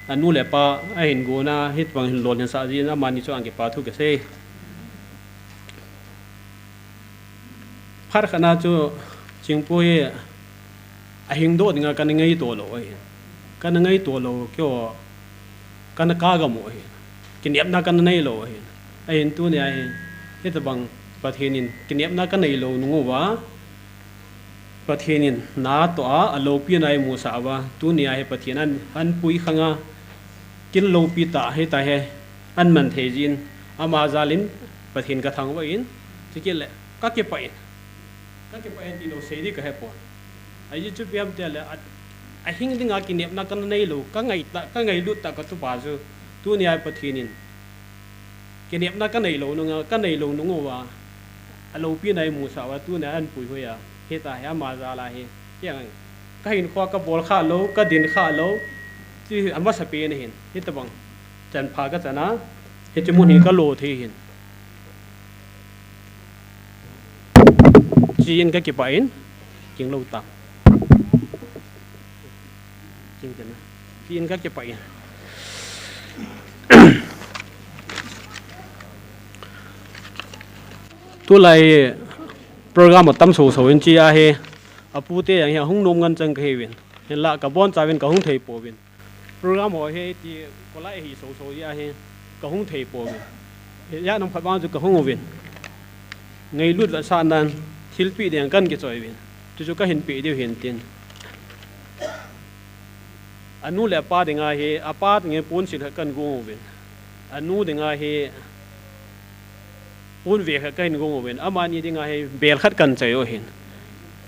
anu le apa, ahin gona, hitobang hin lolhinsah jin, amani chunga kipa thu kasei. Phat khatna chu, Chingpu hi, ahingdoh dinga kana ngaito lou ahi. Kana ngaito lou, keiho, kana kagam u ahi. Kinepna kana neilou ahi. Ahin tunia hi, hitabang Pathen in kinepna kanei lou nung uva, Pathen in natoh a, aloupina eimusah uva, tunia hi Pathen in an, anpui khang a, kin loupi tah hitahi, aman thei jin, ama jal in Pathen kathangvah in, chukit le, kakipah in, kakipah in tilou sei ding kahepon. Ajeh chu ipi ham itile, a, ahing dinga kinepna kanei lou, kangai tah, kangailut tah katupa chu, tunia Pathen in kinepna kanei lou nung a, kanei lou nung uva, aloupina eimusah uva, tunia anpui hoi a, hitahi ama jal a hi, hiang, kahinkho kabol kha lou, kadin kha lou, ti amasapen ahin, hitabang chanpha kachan a, hiche mun hi kalo thei hin. Chuin kakipah in, kinglou ta. Chuin kakipah in. Tulai program atam soso in chia hi, apute jong hi ahung nom ngen chang kahiuvin. Hinla kabonchauvin kahung thei pouvin. Program ho hi ti kolai hi soso jeh a hi kahung thei pouvin. Hijeh a nung phat vang chu kahung uvin. Ngailut vetsahnan thilpeh ding kahin kichoi uvin. Chuchu kahin peh diu ahin tin. Anu le apa dinga hi, apa dinga ponsil khat kahin gong uvin. Anu dinga hi ponve khat kahin gong uvin. Amani dinga hi bel khat kahin choi u ahin.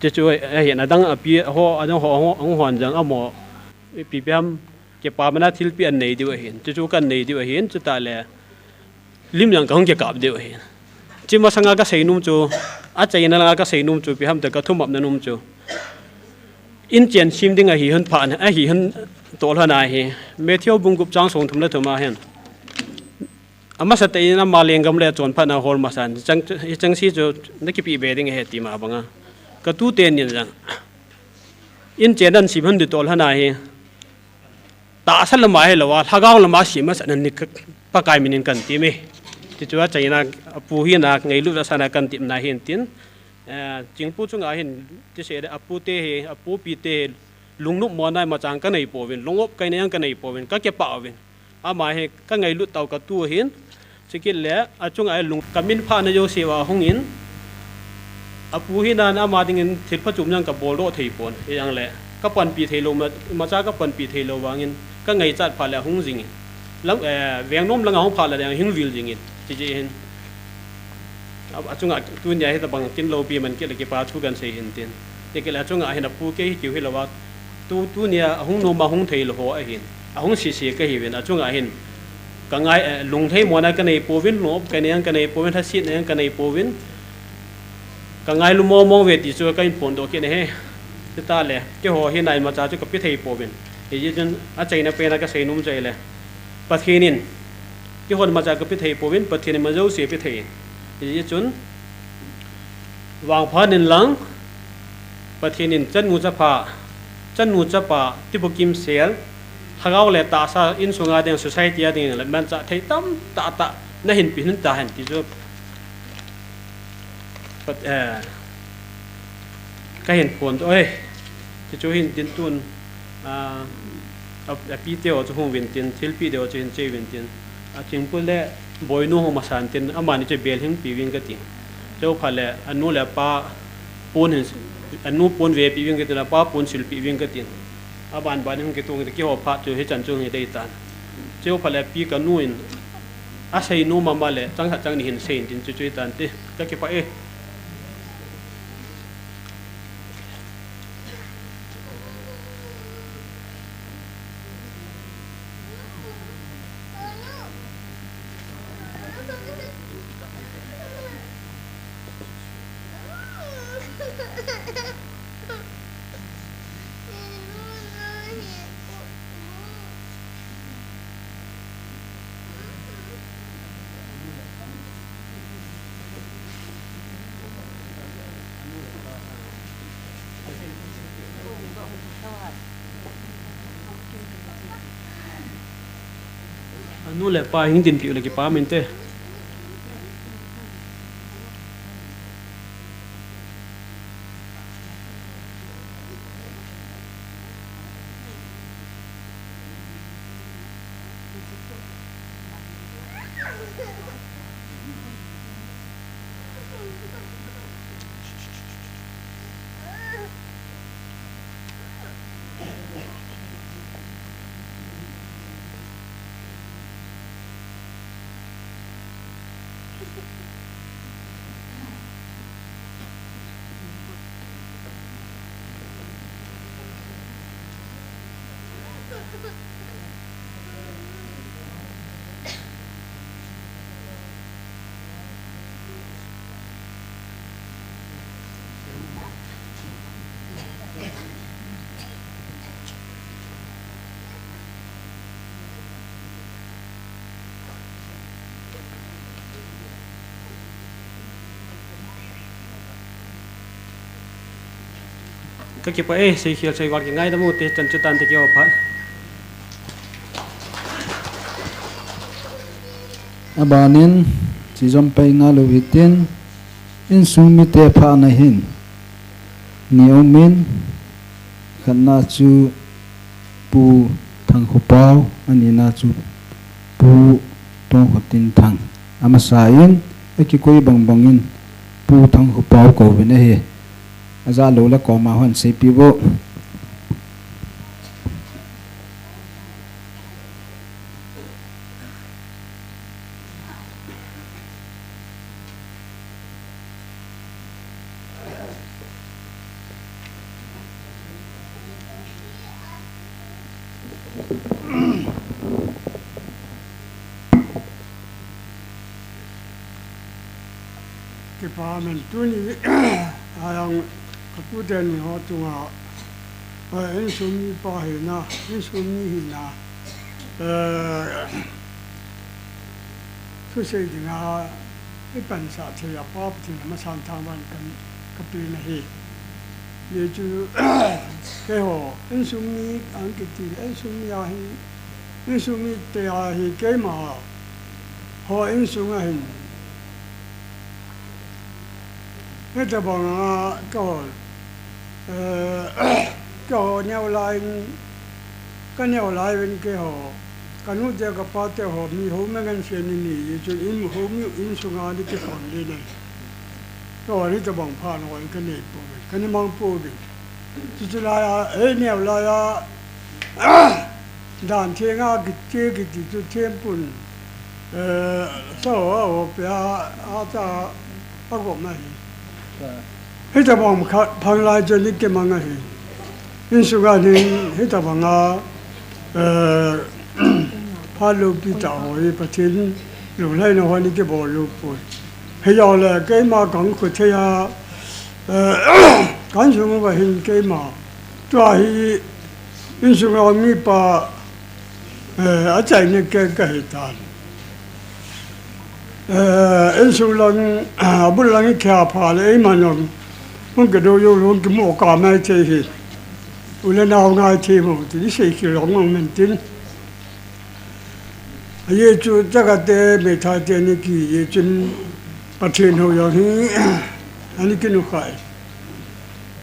Chuchu ahin adang api ho, adang ho, ho, hon jong amaho ipi ipi ham kipana thilpeh anei diu ahin. Chuchu kahin nei diu ahin, chutah le lim jong kahung kikap diu ahin. Hiche masanga kasei nom chu, achaina langa kasei nom chu, ipi ham itile kathumopna nom chu, inchen sem ding ahi hon phat, ahi hon toh lhon ahi. Matthew bung gup chang somthum le thum a hin. Amasatah in ama lenggam le achonphatna hol masan, chang, hicheng se chu nakipeh be ding ahi tima banga. Katute nin jong, inchen nasem hon ding toh lhon ahi. Tahsa lama hilou a, lhagao lama sem masatna ni ka, Pakai min in kahin tem e. Tichu achaina, apu hina, ngailut vetsahna kahin temna ahin tin. Eh, Chingpu chunga hin, tisei le apute hi, apupite hi, lungnop mona imacha kanei pouvin, lungop kaina jong kanei pouvin, kakipah uvin. Ama hi kangailut tah u katu ahin, chukit le, achunga hi lung, kamin phahna jouse uva hung in, apu hina ama dingin thil phachom jong kabol doh thei pon, hijongle, kapanpi thei lou ma, imacha kapanpi thei lou vangin, kangaichat phat le ahung jingin. Lam, eh, veng nom langa hung phat le ding hung vil jingin, chuche hin. A, achunga tunia hitabang kin loupi man kit le kipa thu kahin sei hin tin. Tikit le achunga hin apu kei hi kiu hilou a. Tu, tunia ahung nom a hung thei lou ho ahin. Ahung sese kahiuvin achunga hin. Kangai, eh, lunglhai mona kanei pouvin, lungop kaina jong kanei pouvin, lhasetna jong kanei pouvin. Kangailu mong mong uve ti chu kahin phondoh kit ahi. Chutah le, keiho hina imacha chu kapeh thei pouvin. Hijeh chun achaina pena kasei nom chu ahile, Pathen in keihon imacha kapeh thei pouvin, Pathen in ima jouse apeh thei. Hijeh chun, vangphat in lang, Pathen in chanu chapa, chanu chapa, tibukim sel, lhagao le tahsa, insunga ding, society a ding, le manchah thei tamtah tah, nahin pe hin tahen ti chu, Pat, eh, kahin phondoh e. Tichu hin tin tun, ah, a, apite ho chu hung uvin tin, thilpeh ding ho chu hin che uvin tin. A Chingpu le Boinu hung masan tin, amani chu bel hin pe uvin kati. Chuphat le, anu le apa pon hin, anu ponve pe uvin kati, apa ponsil pe uvin kati. Aban ban hin kitung, keiho phat chu hichan chu hung hi dei tan. Chuphat le pi kanu in, asei nom mama le, chang khat chang ni hin sei in tin chu chu hitan te. Kakipah e. Anu le apa hung dinpi u le kipa um inte. Ka kipah e, Seikhel Seigon kingaidam u te, chan chu tan te kio phat. Abanin, chi jom pei ngalou hitin, insung mite phatna hin ni aumin, khatna chu Pu Thangkhopao, anina chu Pu Tongkhotinthang. Amasan, akikoi bangbangin Pu Thangkhopao kouvin ahi. Ajah lou le koma hon seipeh vo. Kipa men tuni, a jong ka tute ni ho chunga, eh, insung mipa hina, insung mi hina, eh, thusei dinga, i pansah thei a Pa Pathen a masan thangvah in ka, ka pe na ahi. Hichu, keiho, insung mi ang kiti, insung mi ahi, insung mite ahi, keima ho insung a hin. Hitabang a keiho, eh, keiho neo lai in, ka neo lai uvin keiho, ka nu te ka pa te ho, mi ho ma ngen se ni ni, hichu in ho mi insung a ni kipang le ne. Keiho hitabang phat ho ka nei pouvin, ka nei mang pouvin. Chuchu lai a, eh, neo lai a, Dan Theng a kiti, kiti chu thempun, eh, so, o, pia, a, cha, a gom ahi. Hitabang khat, phang lai chu ni kimang ahi. Insung a hin, hitabang a, eh, phat loupi tah ho hi, Pathen lunglhaina ho ni kibol lou poi. Hijongle, keima kang khu thei a, eh, kan sung uva hin keima. Tua hi, insung a mipa, eh, achaina kei kahi tan. Eh, insung lang, abul lang i khia pha le, eiman jong, hung kidou jou lou, hung kimu kha mai thei hi. U le nao ngai thei mo, ti ni sei khel lou mong men tin. Ajeh chu chakate, meithai te ni ki, ajeh chun Pathen hou jong hi, ani kinu khai.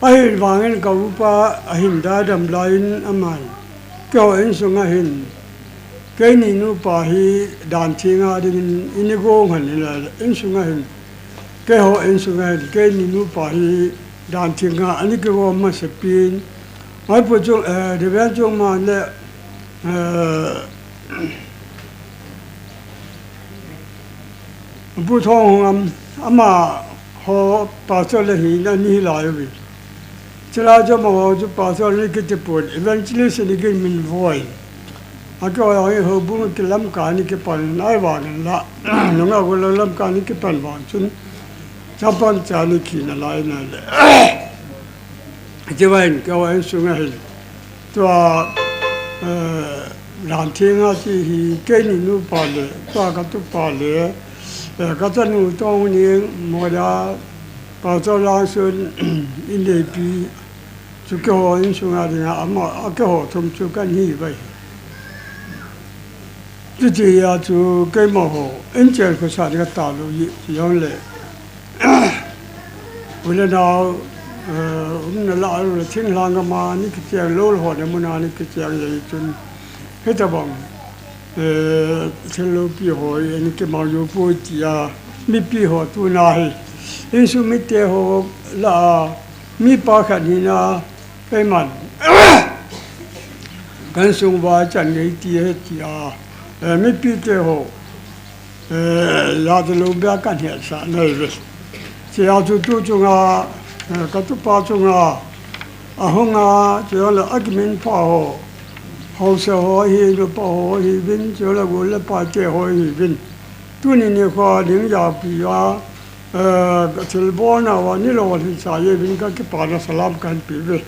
Ahivangin ka upa ahin dadam lai in aman, keiho insung a hin, keini nupa hi Dan Theng a dingin ini gong han in la insung a hin, keiho insung a hin, keini nupa hi Dan Theng a ani kigom masa pin. Mai pu chu, eh, Reverend Chungman le, eh, Pu Thonghung am, amaho pastor le hi na ni lai uve. Chulai chu amaho chu pastor ni kiti pon, evangelist ni kin min voi. A keiho hi houbung kilam ka ni kipan nai vang la. Nunga go lam ka ni kipan vang chun. Chapan cha ni khi na lai na le. Hiche vang keiho insung a hin. Tua, eh, Dan Theng a ti hi, keini nupa le, tua ka tupa le, eh, ka chanu Tongning, Moda, Pastor Langsun, in neipi, chu keiho insung a dinga, ama, a keiho thum chu kan hi vai. Chuti a chu keima ho, in chel khosa ding ka ta lou ji, ti jong le. U le nao, eh, umna la lou le thinglhang gama ni kicheng lou le ho le muna ni kicheng le chun. Hitabang, eh, thil loupi ho, eh, ni kimang jou poi ti a, mipi ho tuna hi. Insung mite ho lah a, mipa khat hina, keiman, ka insung uva chan gei ti ahi tia, eh, mipite ho, eh, yate lou bia ka hetsah na ahi ve. Hiche a chu tu chunga, eh, ka tupa chunga, ahunga, chule akiminpha ho, haosa ho ahi, nupa ho ahiuvin, chule gol le pai te ho ahiuvin. Tuni nikho ding japi a, eh, ka thilbolna uva neilou lhingsa jeh uvin ka kipana salam kahin pe uve.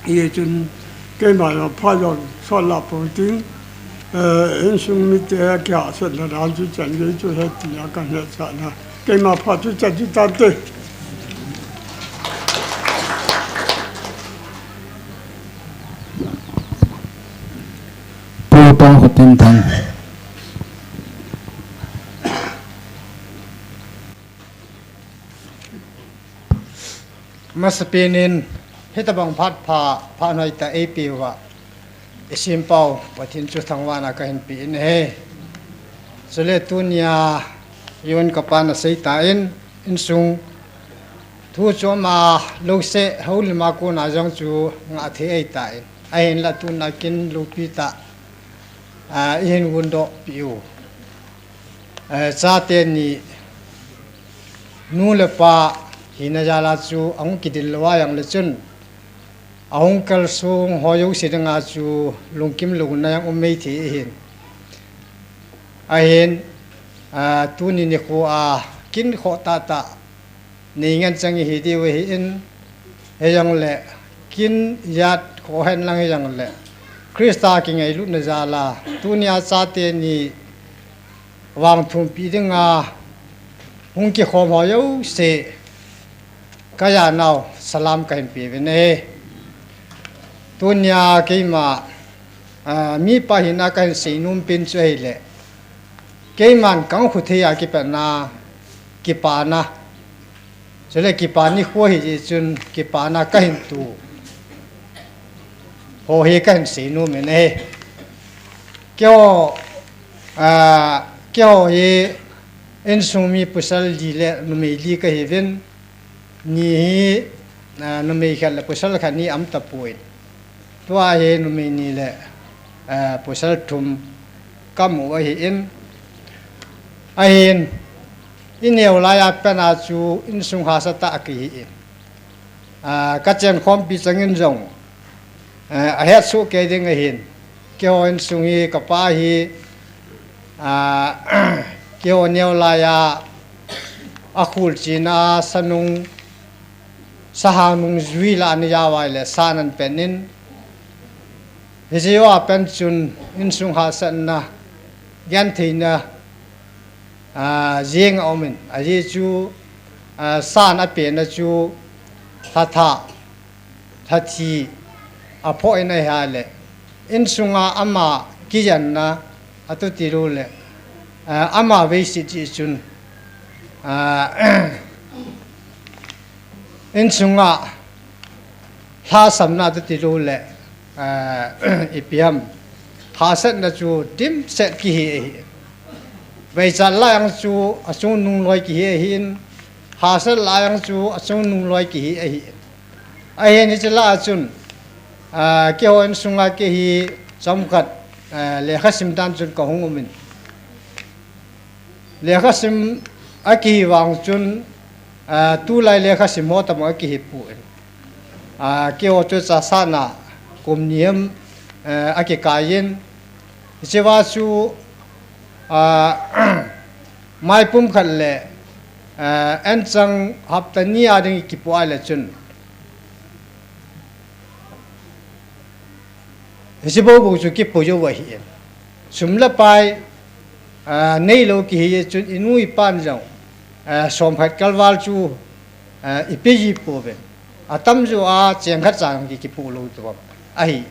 Hichun keima jong phat jong sot lah pon ting, eh, insung mite kihahsatna dan chu chan gei chu ahi tia ka hetsahna. Keima phat chu chan chu tante. Pu Pangkhopin Thang. Masapen in, hitobang phat pha, phat hoitah eipeh uva, i Simpau Pathen chu thangvahna kahin pe in ahi. Chule tunia, Jon kapa nasei tan, insung thu chom a, louseh, houlim a kona jong chu ngah thei ahitan. Ahinlah tuna kin loupi tah, ah, ihin gundoh peh u. Eh, chate ni nu le pa hina jal a chu ahung kidel lou a jongle chun, ahung kalsong ho jouse dinga chu lungkim louna jong um maithei ahin. Ahin, ah, tuni nikho a kin khoh tahtah nei ngen chang ihi diu ahin, hijongle kin jat khoh hen lang hijongle, Christa kingailutna jal a, tunia chate ni vangthumpi dinga hung kikhom ho jouse, ka janau salam kahin pe uvin ahi. Tunia keima, ah, mipa hina kahin seinom pen chu ahile, keiman kahung khu thei a kipatna, kipana. Chule kipa nikho ahi jeh chun kipana kahin tu ho hi kahin seinom in ahi. Keiho, ah, keiho hi insung mi pasal li le numei li kahiuvin, ni hi, ah, numei khat le pasal khat ni aum tapon. Tua hi numei ni le, eh, pasal thum kamu ahin. Ahin, ineo laiya pat a chu insung hahsa tah a kihi in. Ah, ka chenkhompi changin jong, eh, ahetsoh kei ding ahin. Keiho insung hi kapa hi, ah, keiho neo laiya, akhul china sanung, sahang nung jui lah a ni jao ahile san ahin pen in, hiche jou a pat chun insung hahsatna, gentheina, ah, jeng aum in, ajeh chu, ah, san apenna chu lhathah, lhathi aphoh in ahile, insunga ama kijenna atuti lou le, ah, ama veiset jeh chun, ah, insunga lhasamna atuti lou le, ah, ipi ham, hahsatna chu dimset kihi ahi. Veichat lai jong chu achungnung loi kihi ahin, hahsat lai jong chu achungnung loi kihi ahin. Ahin hiche lah a chun, ah, keiho insunga kei hi chomkhat, ah, lekhasim dan chun kahung um in. Lekhasim akihi vang chun, ah, tulai lekhasim ho tobang akihi poi. Ah, keiho chu chasana kum ni ham, ah, akikai in. Hichea chu, ah, maipum khat le, ah, anchang hapta ni a ding kipoh a le chun, hiche boubou chu kipo jou ahi in. Sum le pai, ah, neilou kihi chun inu ipan jong, ah, somkhat kalval chu, ah, ipe ji pouve. Atamjo a cheng khat cha ki, kipo lou tou ahi.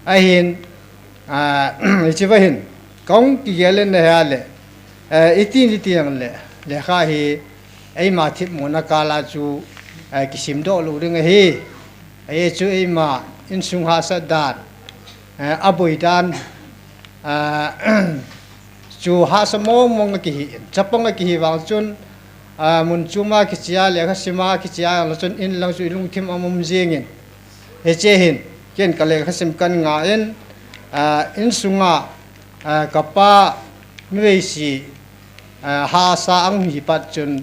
Ahin, ah, hichea hin, kahung kigel in ahile, ah, iti ni ti jongle, lekha hi, eima themmo na kal a chu, eh, kisimdoh lou ding ahi. Ajeh chu eima insung hahsat dan, eh, aboi dan, eh, chu hahsa mong mong a kihi in, chapang a kihi vang chun, a, mun chuma kichia, lekha sima kichia, la chun in lang chu ilungthim a mum jing in. Hiche hin, ken ka lekha sim kan nga in, a, in sunga, a, kapa nuei si, a, hahsa ang hi pat chun,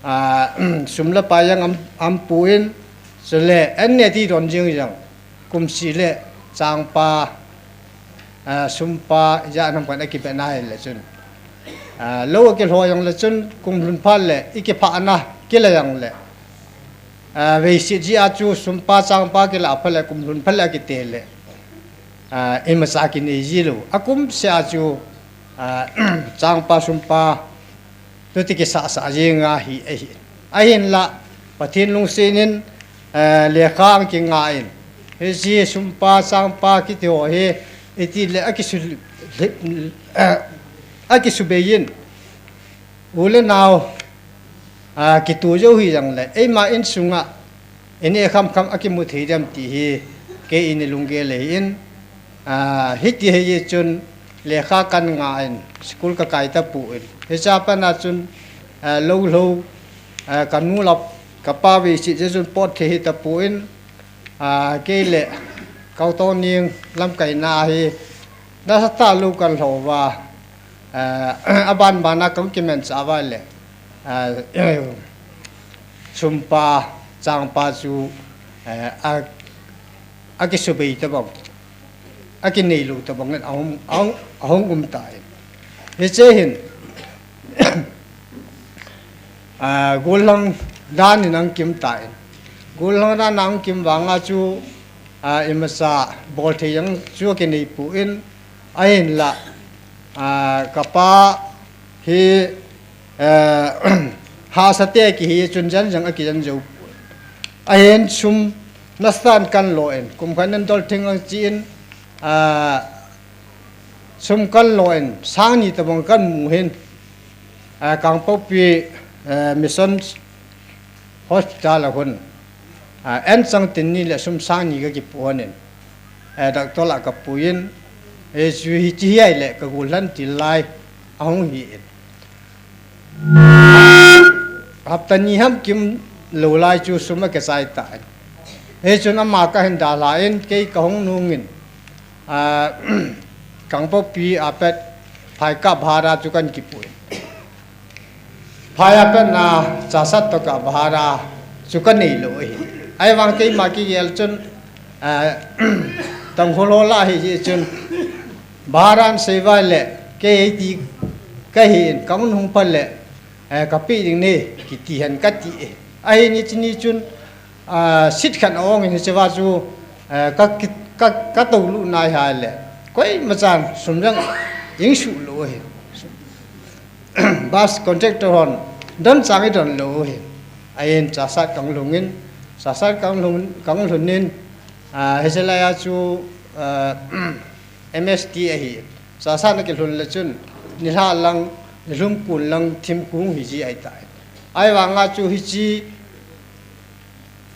a, sum le pai jang am, am pu in, chule, an ne ti don jing jang, kum si le changpa, a, sumpa, ja nam kan a kibe na hi le chun. A, lo a kilho jang le chun, kum lhun pha le, i kipha na, kila jang le. A, vei si ji a chu, sumpa, changpa, kila pha le, kum lhun pha le, a kite le. A, ima sa kinei ji lo. A kum se a chu, a, changpa, sumpa, Tuti kisahsah jing a hi, ahi. Ahinla, Pathen lungset in, eh, lekha ang kinga in. Hiche sumpa, changpa, kiti ho hi, iti le, akisu, eh, akisubei in. U le nao, ah, kitu jou hi jang le. Eima in sunga, Ineh kham kham a kimu thei dem ti hi, kei in lunggel le hi in, a, hiti hi chun lekha kan nga in, school ka kai ta pu in. Hicha pana chun, a, lo lo, a, ka nu lap, ka pa vei si je chun pot thei hi ta pu in, a, kei le, kau to ning lam kai na hi, na sa ta lo kan lo va, a, a ban ban a kong kimen sa va le, a, sumpa, changpa chu, eh, a, a kisubei tabang, a kinei lou tabang in ahung, ahung, ahung um ta in. Hiche hin, ah, gollhang dan in ahung kim ta in. Gollhang dan ahung kim vang a chu, ah, imasa bol thei jang chu a kinei pu in, ahinla, ah, ka pa hi, eh, hahsa te kihi chun jan jang a kijan jou. Ahin sum nasan kan lo in, kum khat in dol thing ang chi in, ah, sum kan lo in, sang ni tabang kan mu hin, ah, Kangpokpi, eh, Mission Hospital a hun, ah, an chang tin ni le sum sang ni ka kipu hon in, eh, doctor la ka pu in, eh, chu hi chi hi ai le ka gollhang til lai ahung hi in. Hapta ni ham kim lou lai chu sum a ka chai ta in. Hichun ama ka hin dalha in, kei ka hung nung in, ah, Kangpokpi a pat phai ka bhara chu kan kipu in. Phai a pat na Chassad to ka bhara chu ka nei lou hi. Ahivang keima kigel chun, ah, Tangkhul ho la hi ji chun, bhara an sei vai le, kei ti ka hi in, ka mun hung pha le, eh, ka pi ding ni, kiti hen ka ti e. Ahi ni chi ni chun, ah, sit khan ong in hiche va chu, eh, ka ki, ka, ka to lu nai ha le. Koima chan sum jang ing su lou hi. Bus contractor hon, don chang i don lou hi. Ahin Chassad kang lhung in, Chassad kang lhung, kang lhun in, ah, hiche lai a chu, ah, M S T ahi. Chassad na kilhun le chun, nilhah lang, nilhum kun lang, thim kung hi ji ai tai. Ahivang a chu hichi,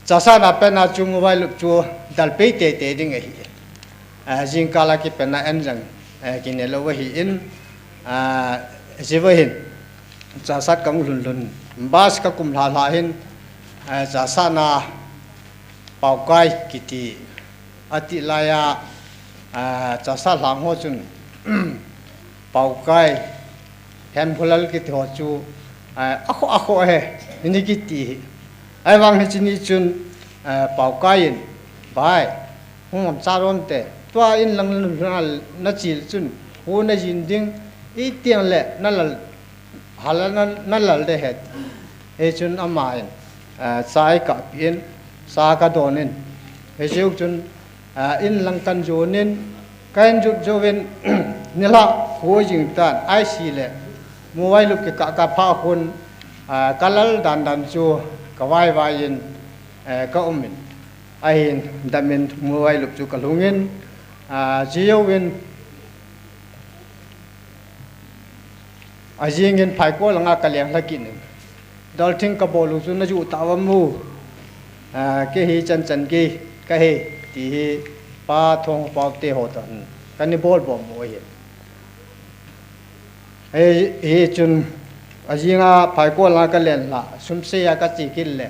Chassad na pen a chu mobile lup chu dal pei tete ding ahi. Ah, jingkah la kipen a an jang, eh, kine lou ahi in, ah, jiva hin. Chassad kang lhun lhun. Bus ka kum lha lha hin, eh, Chassad na Paokai kiti. Ati laiya, ah, Chassad lang ho chun, Paokai, Hempholal kiti ho chu, ah, akho, akho he, ini kiti hi. Ahivang hichi ni chun, ah, Paokai in, bai, hung am cha ron te, tua in lang na, na chil chun, hu na jin ding, i tiang le, na lal, Hala na, na lal de het. Hichun ama in, ah, cha ei ka pi in, cha ka don in. Hichun, ah, in lang kan jon in, kan jut jo in, nilhah khu jing tan, ai si le, mobile lup kikah ka pha khun, ah, ka lal dan dan chu, ka vai vai in, eh, ka um in. Ahin dam in mobile lup chu ka lhung in, ah, ji jo in, Ajing in phaikol langa ka leng lha kit in. Dal thing ka bol u chu na ju ta va mu. Ah, kei hi chan chan kei ka hi ti hi pa thong pau te ho tan. Ka ni bol bom mo hi. Hei, hei chun, ajing a phaikol a ka len la, sum sei a ka chi kit le,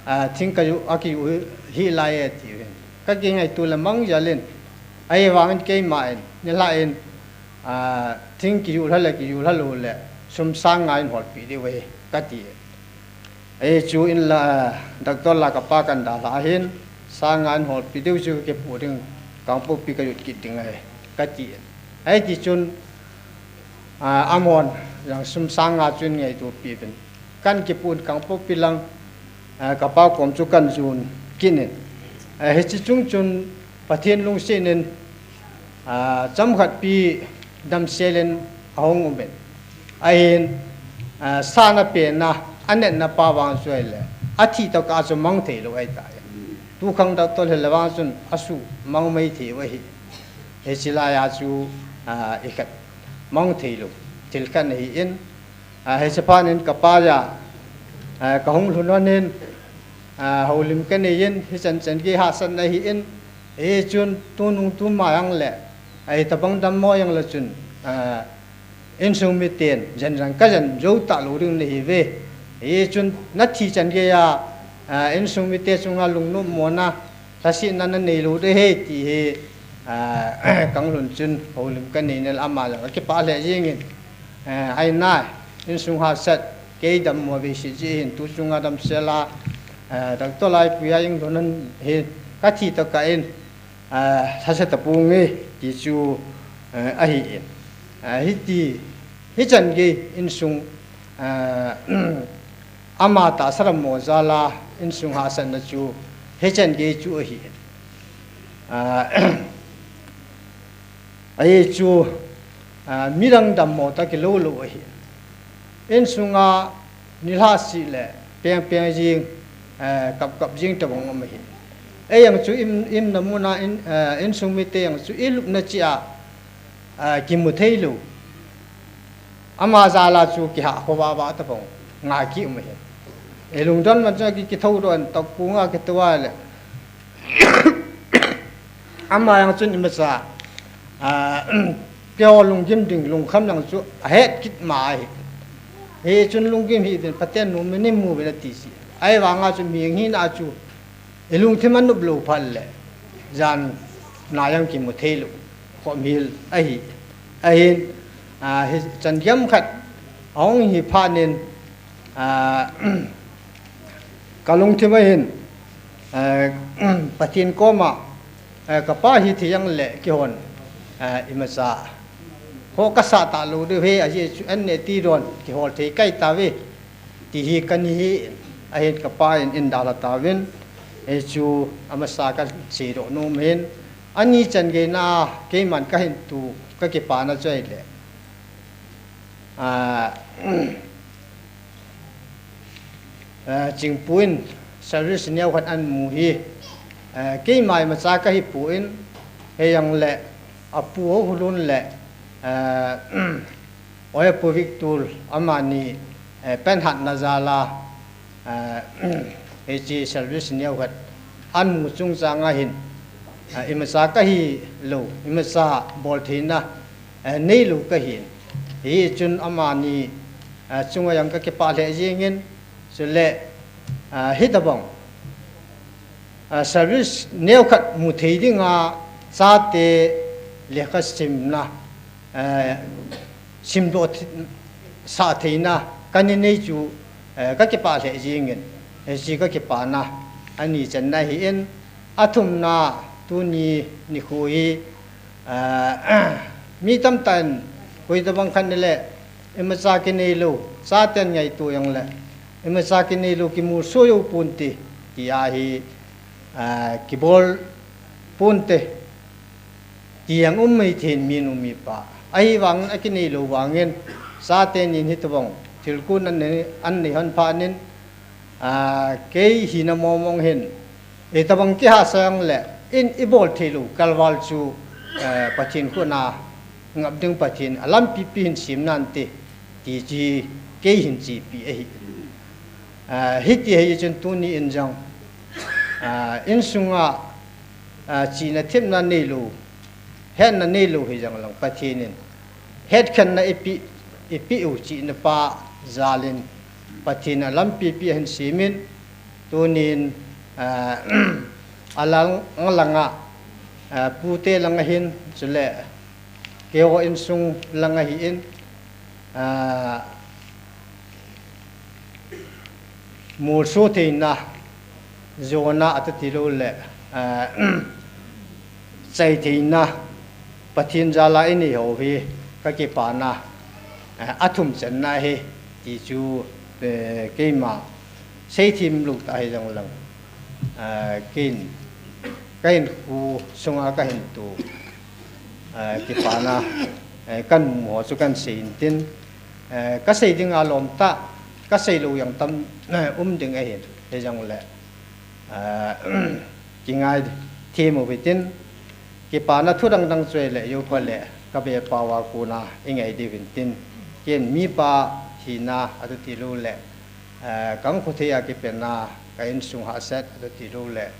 a, thing ka yu, a ki yu hi lai e ti uvin. Ka ki ngaito le mang jal in, ahivangin keima in, nilhah in, a, thing ki yu lha le, ki yu lha lou le, sum sang nga in holpi diu ahi, ka ti. Ei chu in la, doctor la ka pa kan dalha hin, sang nga in holpi diu chu kipu ding, Kangpokpi ka lut kit ding ahi, ka ti. Hei ti chun, a, amahon, jong sum sang nga chu in ngaito pi uvin. Kan kipu in Kangpokpi lang, a, ka pa kom chu kan jon kit in. A, hiche chung chun Pathen lungset in, a, chomkhat pi damsel in ahung um in. Ahin, a, sa na pen na, a netna pa vang chu ahile, a thi tokah chu mang thei lou ahi tai. Tukhang doctor hile vang chun a sumang mai thei u ahi. Hiche lai a chu, a, i khat mang thei lou thil khat ahi in, a, hiche phat in ka pa ja, a, ka hung lhun lhon in, a, houlim ka nei in, hichan chan gei hahsatna ahi in, hichun tunung tuma jong le, a, hitobang dammo jong le chun, a, insung miten jen jong ka jen jou talou ding nahi uve. Hichun na thi chan gei a, a, insung mite chunga lungnopmo na, lhasetna na nei lou ding ahi ti hi, a, ka hung lhun chun houlim ka nei in ama jong akipah lheh jeng in, a, ahi nai, insung hahsat, kei dammo vei se jeh hin tu chunga damsel a, a, doctor lai pui a hung lhun in hi ka thi tokah in, a, lhase tapong e ti chu, a, ahi in. A, hiti, hichan gei insung, a, ama tahsa dammo jal a insung hahsatna chu hichan gei chu ahi. A, ahi chu, a, midang dammo tah kilou lou ahi. Insung a nilhah sih le peng peng jing, a, kap kap jing tabang um ahi. Ei jong chu im, im na mun a in, a, insung mite jong chu i lupna cheh a, a, kimu thei lou. Ama jal a chu kihah khovah vah tabang ngai ki um ahi. Ei lungdon man chu ki, kithou don tah kung a kitou a le. Ama jong chun imacha, a, keiho lunggim ding lungkham jong chu ahet kit ma ahi. Hichun lunggim hih uvin Pathen nom in imu uvin ati si. Ahivang a chu mi hina chu i lungthim anop lou phat le, jan na jong kimu thei lou, khomhil ahi, ahin, a, hichan gei khat ahung hi phat in, a, ka lungthim a hin, a, Pathen koma, a, ka pa hi thi jong le keihon, a, imacha ho ka sah talou diu ahi, ajeh chu an ne ti don kihol thei kai tauve. Ti hi ka ni hi, ahin ka pa in eidalha tauvin, hichu amasa ka seidoh nom in, ani chan gei na, keiman ka hin tu, ka kipana chu ahile. A, a, Chingpu in service neo khat amu hi, a, keima imacha ka hi pon, hijongle, apu Haokholun le, a, Oipu Victor amani, eh, penhatna jal a, eh, hiche service neo khat amu chungchang a hin, eh, imacha ka hi lou, imacha bol theina, eh, nei lou ka hin. Hichun amani, eh, chunga jong ka kipah lheh jeng in, chule, eh, hitobang, eh, service neo khat mu thei dinga chate lekha simna, eh, simdoh thi-, sah theina ka ni nei chu, eh, ka kipah lheh jeng in, eh, hiche ka kipana ani channa ahi in, athumna tuni nikho hi, eh, mi tamtah in koi tabang khat nile, imacha kinei lou, chaten ngaito jongle, imacha kinei lou kimolso jou ponte, ti ahi, eh, kibol ponte. Ti jong um mai thei in minu mipa. Ahivangin akinei lou vangin, chaten in hitobang thil kon an nei, an nei hon phat in, a, kei hina mong mong hin, itobang kihahsa jongle, in ibol thei lou kalval chu, eh, Pathen khut a ngap ding Pathen in alampi pi hin sem nante, ti chu kei hin chepi ahi. A, hiti ahi chun tuni in jong, a, insunga, a, chihna themna nei lou, hetna nei lou hijong leng Pathen in hetkhenna eipeh, ipeh u chihna pa jalin Pathen in alampi pi ahin semin, tunin, eh, alang, alanga, eh, pute langa hin, chule keiho insung langa hin, eh, molso theina, jona ati lou le, eh, chai theina, Pathen jala inei ho hi kakipana, eh, athum channa ahi ti chu, eh, keima seithem lou tah hijongleng, eh, ken, kahinkho sunga kahin to, eh, kipana, eh, kamu ho chu kahin sei intin, eh, kasei dinga lom tah, kasei lou jong tam, eh, um ding ahin, hijongle, eh, kingai them uvintin, kipana thu dang dang chu ahile, jou phat le, kabe pao a kona ingai diu vintin, ken mipa hina ati lou le, eh, kahinkho thei a kipena, ka insung hahsat ati lou le,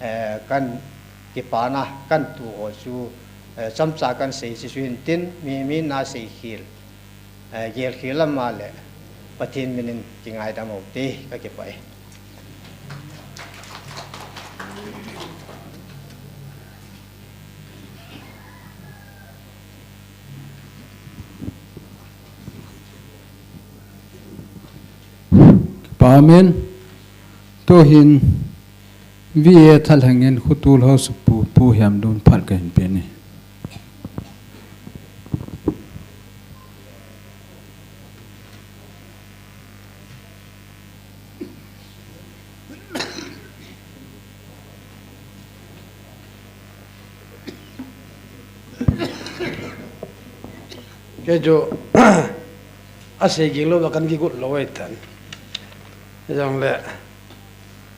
eh, kakipana, kahin to ho chu, eh, chomcha kahin sei chu hintin, mi, mi na sei khel, eh, gel khel lam a le, Pathen minin kingaidam u te, kakipah e. Amen. Tuhin, V A thalheng in Khutol House Pu, Pu Hiamlun phat kahin pe e. Kei chu, asei ging lou, kahin kigot lou ahitan. Hijongle,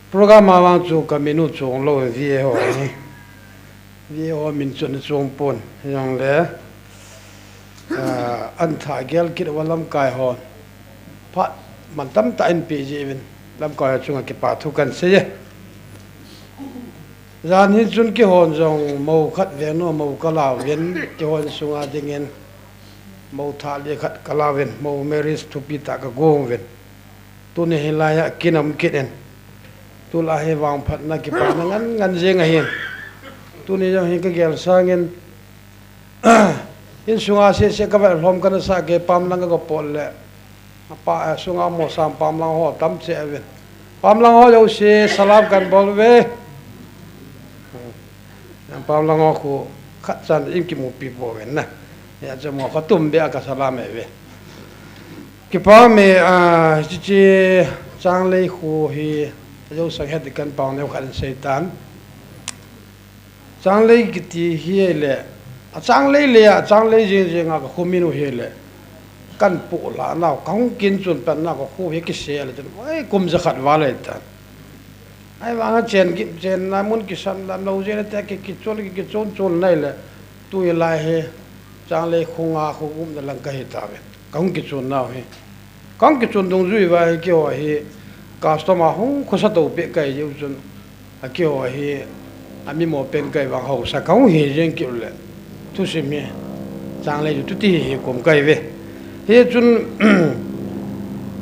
program a vang chu kamin u chong lou, V A ho hi. V A ho min chu ana chong pon. Hijongle, ah, ahin thah gel kit uva lamkai hon phat mantam tah in pe jeh uvin, lamkai ho chunga kipa thu kahin sei e. Jan hi chun keihon jong mou khat veng nom mou kala uvin, keihon sunga dingin mou thah li khat kala uvin, mou marriage thupi tah kagong uvin. Tuni hilai a kin aum kit in. Tulai hi vangphatna kipana ngan ngan jeng ahin. Tuni jong hi kagel sangin, insunga sese kavet lhom kana sah kei, pamlang kaga pot le. Apa, eh, sunga mosam pamlang ho tam cheh uvin. Pamlang ho jouse salam kahin bol uve. Pamlang ho khu khat chan in kimupi pouvin na. Hijeh chun mo khat tum beh a kasalam e uve. Kipah e, ah, hiche Changlei kho hi, ajou sang het ding kahin pang neo khat in seitan. Changlei kiti hi le, a Changlei le a, Changlei jing jing a kakho min u hi le, kahin poh lha nau, kahung kin chun pan nau, kakho hi kisei le chun, oi, kum jakhat val ahitan. Ahivanga chen ki, chenna mun kisam dan lou jeh in te ki, kichol ki, kichon chon nai le, tu hilai hi, Changlei khonga kho umna lang kahi tauve. Kahung kichon nau hi. Kahung kichon dungjui uva hi keiho hi, customer hung khosa to peh kahi jeh u chun, a keiho hi, ami mo pen kahi vang hausa kahung hi jeng kit u le. Thusim hi, Changlei chu tuti hi kum kahi uve. Hichun,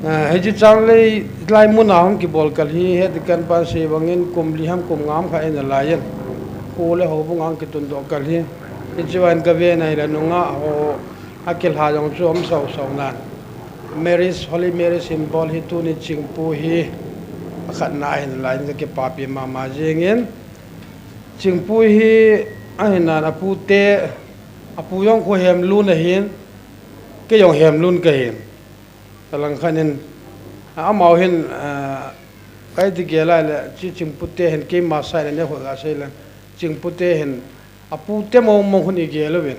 ah, hiche Changlei lai muna hung kibol kal hi, het ding kahin pan sei bangin kum li ham kum nga ham khat ahi nalai in. Kho le houbung a hung kitundoh kal hi. Hiche vang kave nai le nungah ho akilha jong chu um sau sau nan. Marriage, Holy Marriage in bol hi tuni Chingpu hi akhatna ahi nalai in kakipapi mama jeng in. Chingpu hi ahi nan apu te, apu jong khu Hemlun ahin, kei jong Hemlun kahin. Alangkhat in, a, amau hin, a, kaiti gel a le, chi Chingpu te hin keima side a ne khu gasei le, Chingpu te hin, apu te mong mong khun igel uvin.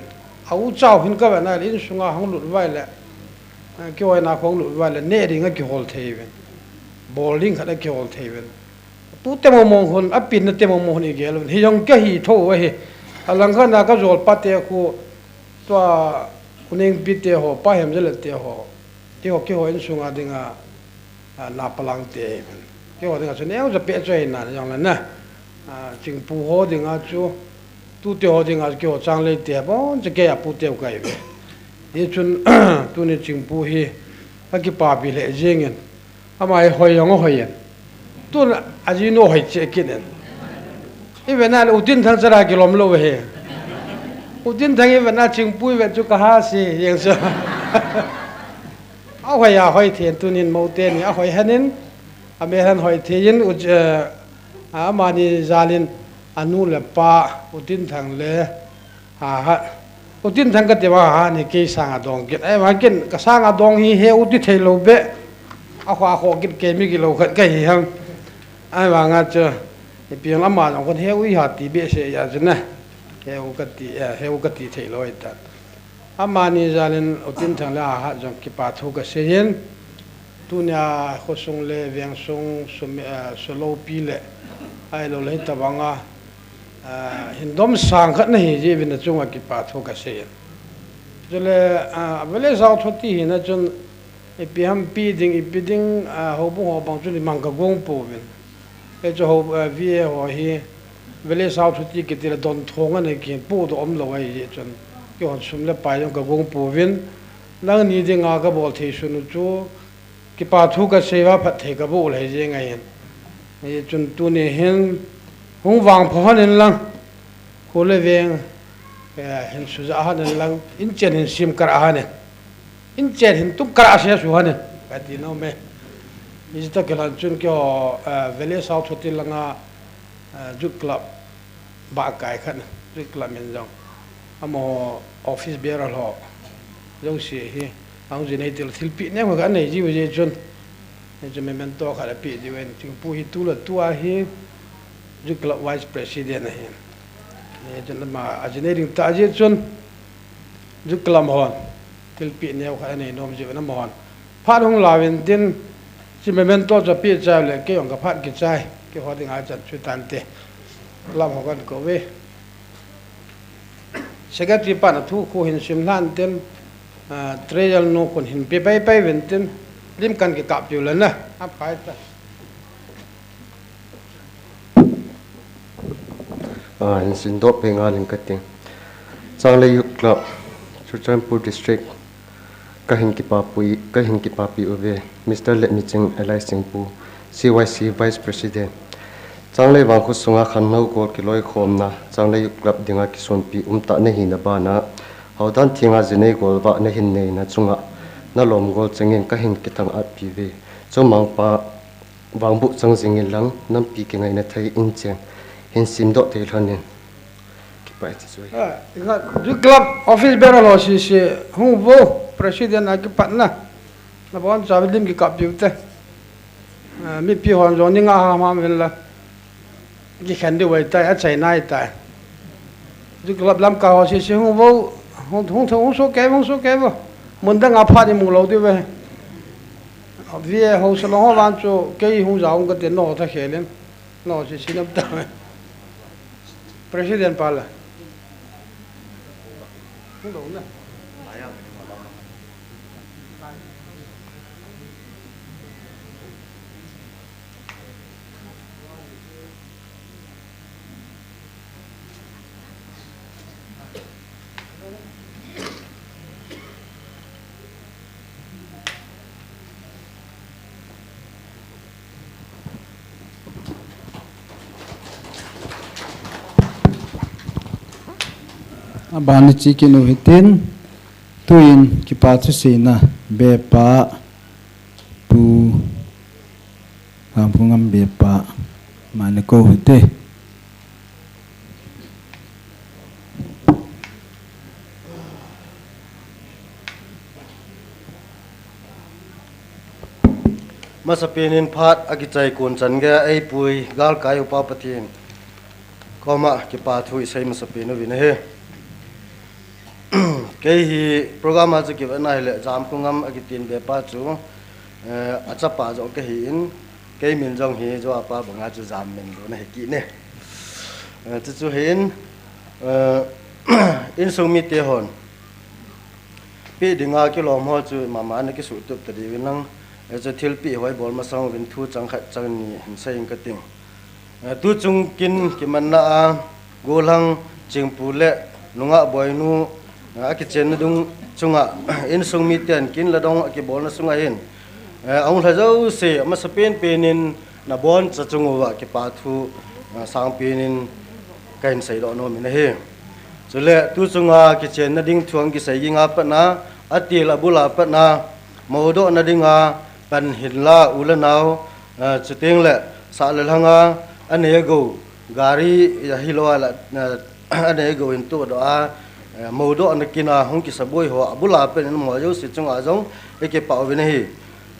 A u chau hin kavet na le, insunga hung lut uva le, a, keiho ina hung lut uva le, neh ding akihol thei uvin. Bol ding khat akihol thei uvin. Apu te mong mong khun, apinna te mong mong khun igel uvin. Hijong kahi tho u ahi. Alangkhat a kajol pa te khu, tua, Khunengpi te ho, Pa Hemjalal te ho. Keiho, keiho insunga dinga, a, napalang te ahi. Keiho dinga chu neo ja peh chu ahi nan, jong le na. A, Chingpu ho dinga chu, tute ho dinga chu keiho Changlei te, bon, chu kei apu teu kahi uve. Hichun tuni Chingpu hi akipapi lheh jengin, ama hi hoi jong ahoi in. Tun ajinu hoi cheh kit in. Ivet na le U Tinthang chara kilom lou hi. U Tinthang ivet na Chingpu ivet chu kaha se jeng chu. Ahoi ahoi thei in tunin moute ni ahoi henin, amel hen hoi thei in, u, eh, amani jalin anu le apa U Tinthang le Hahat. U Tinthang kati vang Hahat hi kei sanga dong kit. Ahivang ken kasanga dong hi he u ti thei lou beh. Akhoh akhoh kit kei mi kilou khat kahi ham. Ahivanga chu ipi jong ama jong khun he u iha ti behseh a chu na. He u kati, eh, he u kati thei lou ahitan. Amani jalin U Tinthang le Hahat jong kipa thu kasei in. Tunia khosung le vengsung sum, eh, suloupi le ahilou le hitobanga, eh, hin domsang khat nahi jeh uvin nachunga kipa thu kasei in. Chule, eh, Village Authority hina chun ipi ham pe ding, ipi ding, eh, houbung ho bang chun imang kagong pouvin. Hichu ho, eh, V A ho hi Village Authority kiti le don thong anei kihin podoh umlou ahi jeh chun, keihon sum le pai jong kagong pouvin, nangni dinga kabol thei sun u chu kipa thu kasei uva phatthei kaboh u ahi jeng ahin. Hichun tuni hin hung vangpha hon in lang, kho le veng, eh, hin sujah hon in lang, inchen hin sem kara hon in, inchen hin tum kara se su hon in, kati nom e. Hiche toh kilhon chun keiho, eh, Village Authority langa, eh, Youth Club bahkai khat, Youth Club min jong, amaho office bearer ho jouse hi ahung jin ahi tile thilpeh neo khat anei jiu jeh chun, hichu memento khat apeh diu ahin, Chingpu hi tu le tua hi Youth Club Vice President ahin. Hichun ama ajin ahi ding tah jeh chun Youth Club hon thilpeh neo khat anei nom jiuvin amahon phat hung lauvin tin, hiche memento chu apeh chai le kei jong kaphat kichai, keiho dinga chan chu tante. Club ho kahin kou ve. Secretary pan athu khu hin sim lhan tin, ah, treasurer nu khun hin pe pai pai uvin tin, lim kahin kikap piu le na, aphai ta. Ah, hin simdoh peh ngal ing kate. Changlei Youth Club, Churachandpur District, kahin kipapi, kahin kipapi uve, Mister Letmiching alias Chingpu, C Y C Vice President. Changlei vangkho sunga khanglou gol kiloikhomna, Changlei Youth Club dinga kisonpi umtah nahina bana, haudan thenga jinei golvah nahin neina chunga, nalom gol chengin kahin kithang-at piuve. Chomangpa vangboh chang jingin lang, nampi kingaina thei inchen, hin simdoh thei lhonin. Kipah e ti chu ahi. Ah, Youth Club office bearer ho sese hung uvo, President a kipatna. Nabonchauvin lim kikap piu te. Ah, mipi hon jong ni nga ham ham uvin la. Kikhen diu ahitai, achaina ahitai. Youth Club lamkai ho sese hung uvo, hung, hung, hung sohkei, hung sohkei uvo. Mun danga phat imu lou diu ve. V A ho salong ho vang chu kei hung jao ung kate, nangho thakhel in. Nangho sese nam tauve. President pa la. Hung lou na. Abana che kit u hitin, tuin kipa thuseina bepa Pu Gamkhongam bepa, ama le kou hite. Masapen in phat akichai kon chan geiya eipui galkai Upa Pathen koma kipa thu isei masapen uvin ahi. Kei hi program a chu kivetna hile Jamkhongam akitin bepa chu, eh, achapa joh kahin, kei min jong hi joh apa banga chu Jam min lou nahi kit ne. Eh, chuchu hin, eh, insung mite hon peh dinga kilom ho chu mama na kisuhtup ta diuvin lang, eh, chu thilpeh ho ibol masang uvin thu chang khat chang ni hin sei ing kating. Eh, tuchung kin kimanna a, Golhang Chingpu le nungah boinu, A kichenna ding chunga insung miten kin le dong a kibolna sunga hin, eh, ahung lha jouse, amasapen pen in naboncha chung uva kipathu, eh, sangpen in kahin seidoh nom in ahi. Chule tu chunga kichenna ding thu ahung kisei ging a patna, atil abul a patna, moudohna dinga pan hinla u le nao, eh, chuteng le sah le lhanga anei agou, gari ahilou a le, eh, anei agou in tohdoh a, eh, moudohna kin a hung kisaboi ho abul a pen in amaho jouse chunga jong ikipah uvin ahi.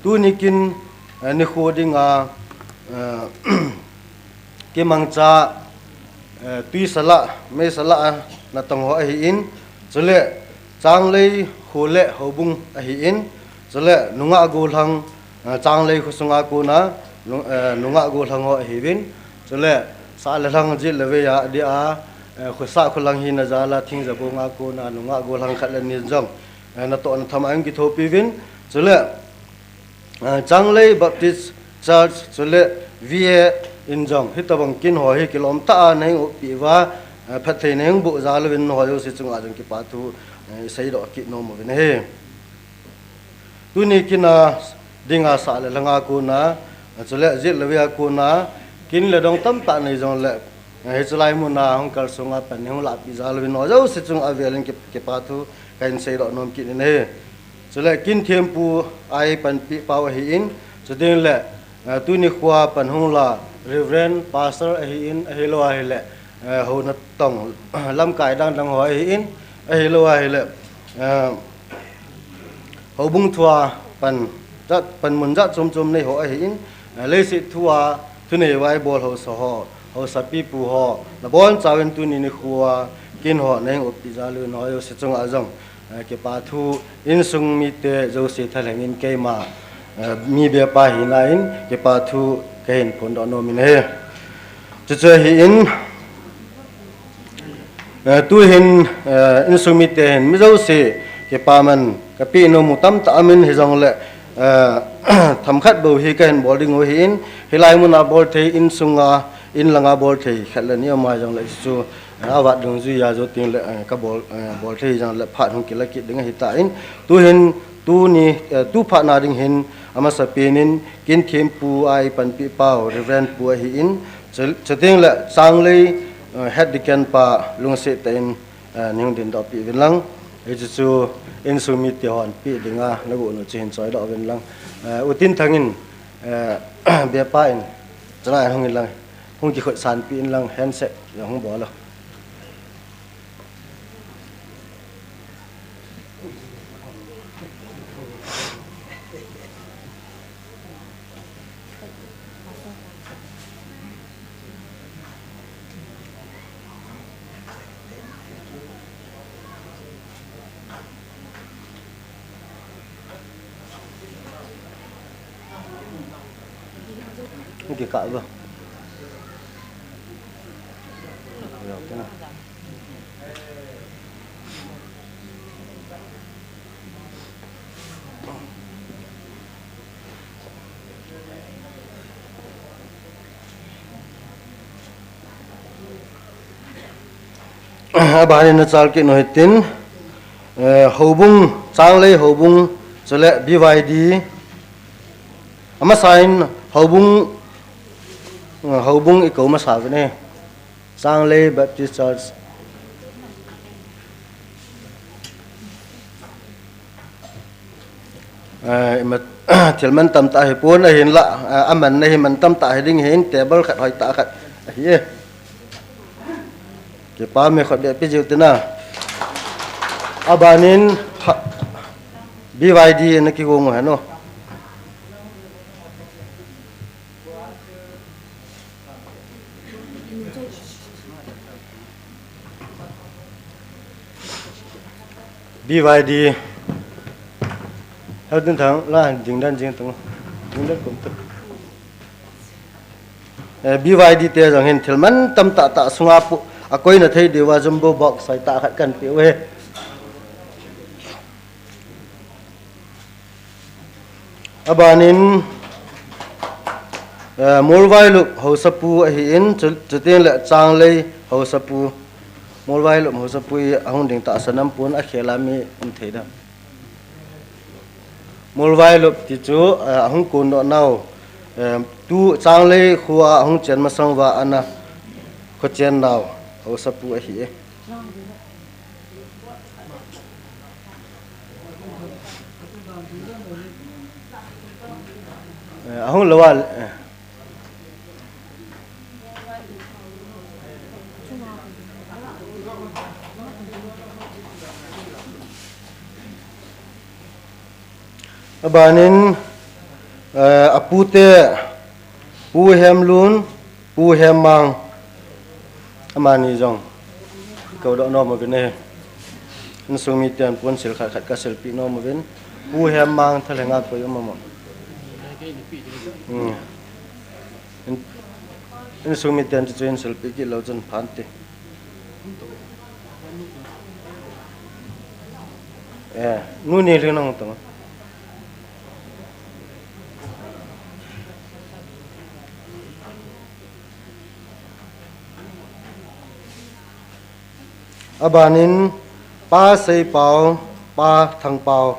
Tuni kin, eh, nikho dinga, eh, kimangcha, eh, tuisa lah, meisa lah a natong ho ahin, chule Changlei kho le houbung ahin, chule nungah golhang, eh, Changlei khosunga kona, nu-, eh, nungah golhang ho ahiuvin, chule sah le lhang jet le vei a dia, eh, khosah kholang hina jal a thingjabong a kona nungah golhang khat le ni jong, eh, natohna tham a hung kithopi uvin, chule, ah, Changlei Baptist Church, chule V A in jong, hitobang kin ho hi kilom tah a nahung upi uva, ah, phatthei nahung boh jal uvin amaho jouse chunga jong kipathu, eh, seidoh kit nom uvin ahi. Tuni kin a dinga sah le lhanga kona, ah, chule jet le vei a kona, kin le dong tamtah nei jongle, eh, hiche lai muna hung kalsonga pan hung lahpeh jal uvin amaho jouse chunga avel in ki-, kipathu kahin seidoh nom kit in ahi. Chule kin thempu a eipanpi pau ahin, chuteng le, eh, tuni khoa pan hung la Reverend Pastor ahin, ahilou ahile, eh, hou natong lamkai dang dang ho ahin, ahilou ahile, eh, houbung thua pan jat, panmun jat chom chom nei ho ahin, eh, leiset thua thunei vaibol haosa ho, haosapi pu ho, nabonchauvin tuni nikhoa kin ho nahung upi jal uvin amaho jouse chunga jong, eh, kipathu, insung mite jouse thalheng in keima, eh, mi bepa hina in kipathu kahin phondoh nom in ahi. Chuchu ahin, eh, tuhin, eh, insung mite hin mi jouse kipaman kapeh nom u tamtah aum in hijongle, eh, themkhat bou hi kahin bol ding u ahin, hilai muna bol thei insunga, in langa bol thei khat le ni aum a jongle chu, eh, avat dungjuia jou teng le, eh, kabol, eh, bol thei jongle phat hung kila kit ding ahitan, tuhin, tuni, eh, tu phat na ding hin amasapen in kin thempu a eipanpi pau Reverend pu ahin, chu, chuteng le Changlei, eh, Head Deacon pa lungset tah in, eh, nahung dindoh peh uvin lang. Hichu chu insung mite hon peh dinga nagot u chu hin choidoh uvin lang. Eh, U Tinthang in, eh, bepa in, chulai hung in lang, hung kikhutsanpi in lang, handshake jong hung bol o. Hung kikah uvo. Abanin nachal kit u hitin, eh, houbung, Changlei houbung, chule B Y D. Amasan houbung, eh, houbung ikou masa uve. Changlei Baptist Church. Eh, ima, thil mantam tah hipon ahinla, eh, amanna hi mantam tah hiding hin table khat hoitah khat ahi e. Kipa me khat beh pe jiu tina. Abanin B Y D na kigong u hen o. B Y D. Hau tin thang la ding dan jing tung. Ding dan kum tu. Eh, B Y D te jong hin thil mantam tah tah sunga pu, akoina thei diuva jumbo box hoitah khat kahin peh uve. Abanin, eh, Molvailup haosapu ahin, chu, chuteng le Changlei haosapu. Molvailop haosapu hi ahung ding tahsa nam pon, akhel a mi um thei dem? Molvailop ti chu, eh, ahung kondoh nau, eh, tu Changlei khoa ahung chen masang uva ana khochen nau haosapu ahi e. Eh, ahung lou a, eh. Abanin, eh, apute, Pu Hemlun, Pu Hemmang, amani jong kikoudoh nom uvin e. Insung miten puansil khat khat kasilpeh nom uvin. Pu Hemmang, Thalhenga koi um am? Hmm. In, insung miten chu chu insilpeh kit lou chun phante. Eh, Nu Neilhing nang tong. Abanin Pa Seipao, Pa Thangpao.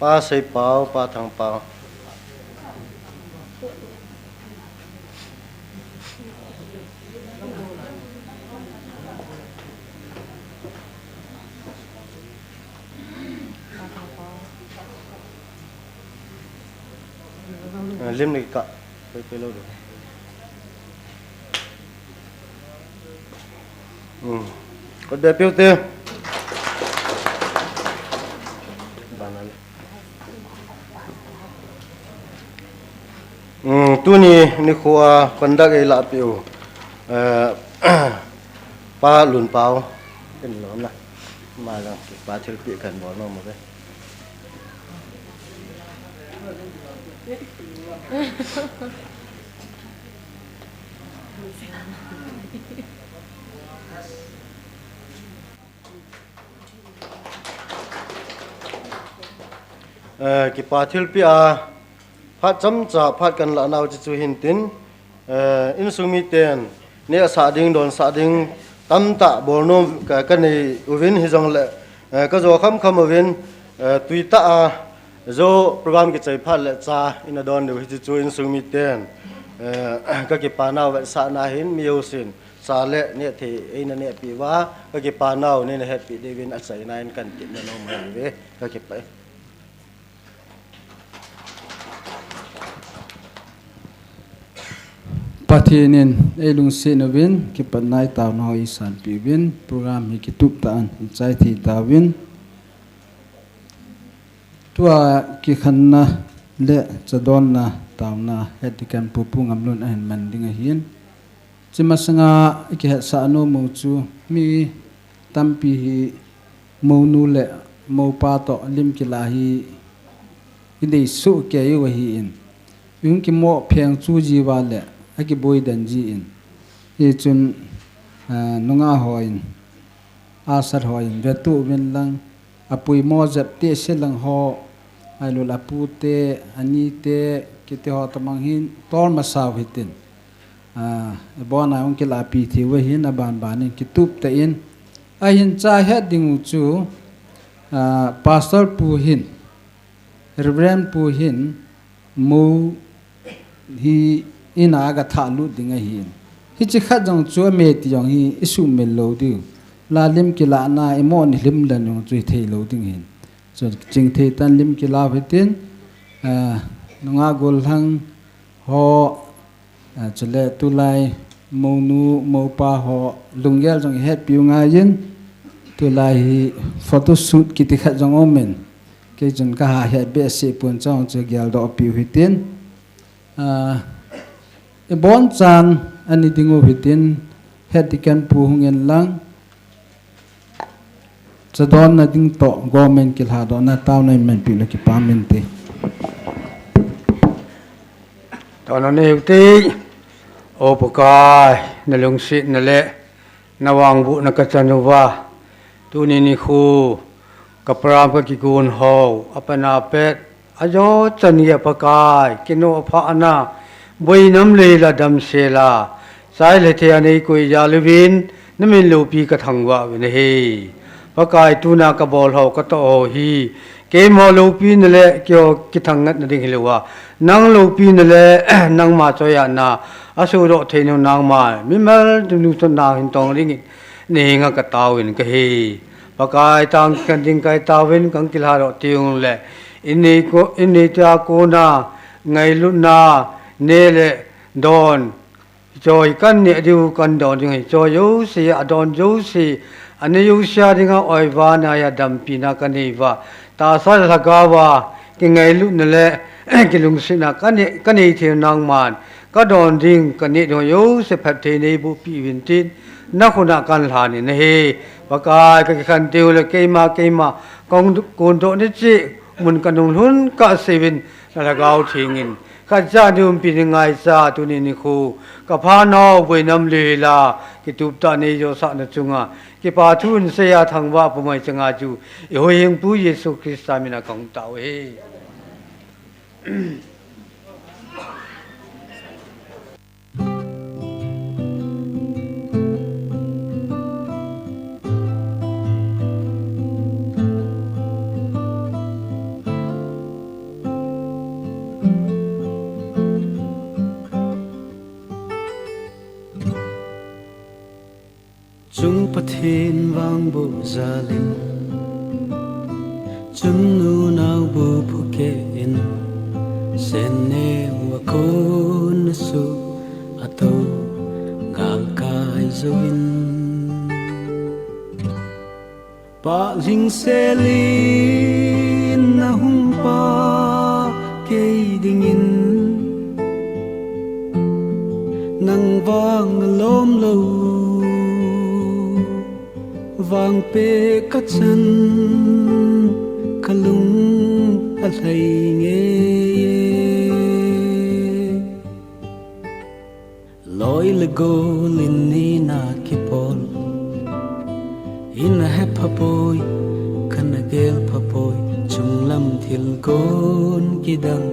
Pa Seipao, Pa Thangpao. Ah, lim ni ka. Pei, pei lou ding. Hmm. Kot be piu te. Bana le. Hmm, tuni nikho a conduct ei lahpeh u, eh, Pa Lunpao. Ken lom la. Ama jong kipa thilpeh kan bol nom uve. Eh, kipa thilpeh a, phat chomcha phat kan lah nau chu chu hin tin, eh, insung miten nehsah ding, donsah ding tamtah bol nom ka, ka nei uvin, hijongle, eh, ka jo khamkham uvin, eh, tuitah a jo program kichai phat le cha ina don diu hi chu chu insung miten, eh, ka kipa nau vetsahna hin mi jousen cha le nehthei eina nehpeh uva, ka kipa nau neina hetpeh diuvin achaina in kan tipna nom ahi uve. Ka kipah e. Pathen in eilungset uvin, kipatna i taona ho eisanpeh uvin, program hi kitup tah in ichai thei tauvin. Tua kikhenna le chadonna taona Head Deacon Pu Pu Ngamlun ahin man ding ahin. Hiche masanga ikihetsah nom u chu mi tampi hi mounu le moupa toh lim kila hi idei soh kei u ahin. Ihung kimoh pheng chu jiuva le akiboi den jin. Hichun, ah, nungah hon, asat hon vetou vin lang, apoimo jep tah se lang ho, ahilouleh apute, anite, kiti ho tamang hin tol masa u hitin. Ah, abon a hung kilahpi thei u ahin, aban ban in kitup tah in. Ahin cha het ding u chu, ah, Pastor pu hin, Reverend pu hin, mou hi in a aga thah lut ding ahin. Hiche khat jong chu ame ti jong hi isuhmil lou diu. La lim kilahna imo ni lim le jong chu hithei lou ding ahin. Chu chingthei tah in lim kila u hitin, ah, nungah gollhang ho, ah, chule tulai mounu, moupa ho lunggel jong ihetpiu ngai in, tulai hi photo shoot kiti khat jong aumin, kei chun kaha het behseh pon, chujong chu geldoh piu hitin. Ah, ibonchan ani ding u hitin, Head Deacon pu hung in lang, chadonna ding toh government kilhadohna taona imanpeh le kipah inte. Taona nei u hite. O Pakai, nalungsetna le Navangbohna kachan uva, tuni nikho, kaparam kakigon ho, apatna pet, ajo chan geiya Pakai, kino aphahna, boina um le la damsel a, chai le thei a neikoi jal uvin, namin loupi kathangvah uvin ahi. Pakai, tuna kabol ho, katoh ho hi, keima loupina le keiho kithangvahna ding hilouva, nang loupina le nangma choiatna, asuhdoh theina nangma, mimal tunu chun nang hin tong dingin, nahenga kataovin kahi. Pakai, tang kikhen ding kahi taovin, kakilhadoh teng uleh, innei ko, innei tia kona, ngailutna, neh le don, choi kaneh diu, kadon ding ahi, choi jouse, adon jouse, anei jouse a dinga oiva naiya dampina kanei uva, tahsa lhagaova, kingailutna le, kilungsetna kanei, kanei thei nangman, kadon ding, kaneh ding jouse phatthei neiboh peh uvin tin, nakhut a kalhan in ahi. Pakai, kakikhen teng uleh keima, keima, kakondoh ni cheh, mun kanung lhun kahse uvin, nalhagao theng in, khat cha ni umpi ni ngaicha, tuni nikho, kaphanau boina um le la, kituptah neijosahna chunga, kipa thu hinsei a thangvah pumai changa chu, ihuhhingpu Jesu Christa mina kahung tao ahi. Chung Pathen vangboh jal in, chun nunao bu phukeh in, sen neo a kon a suh a tou galkai jouvin. Pah lhingsel in nahung pah kei dingin, nang vang alom lou vangpeh kachan, kalung alhai ngei e. Loi le gol in nina kipol, ina hepha poi, kana gelpha poi, chunglam thilgon kidang,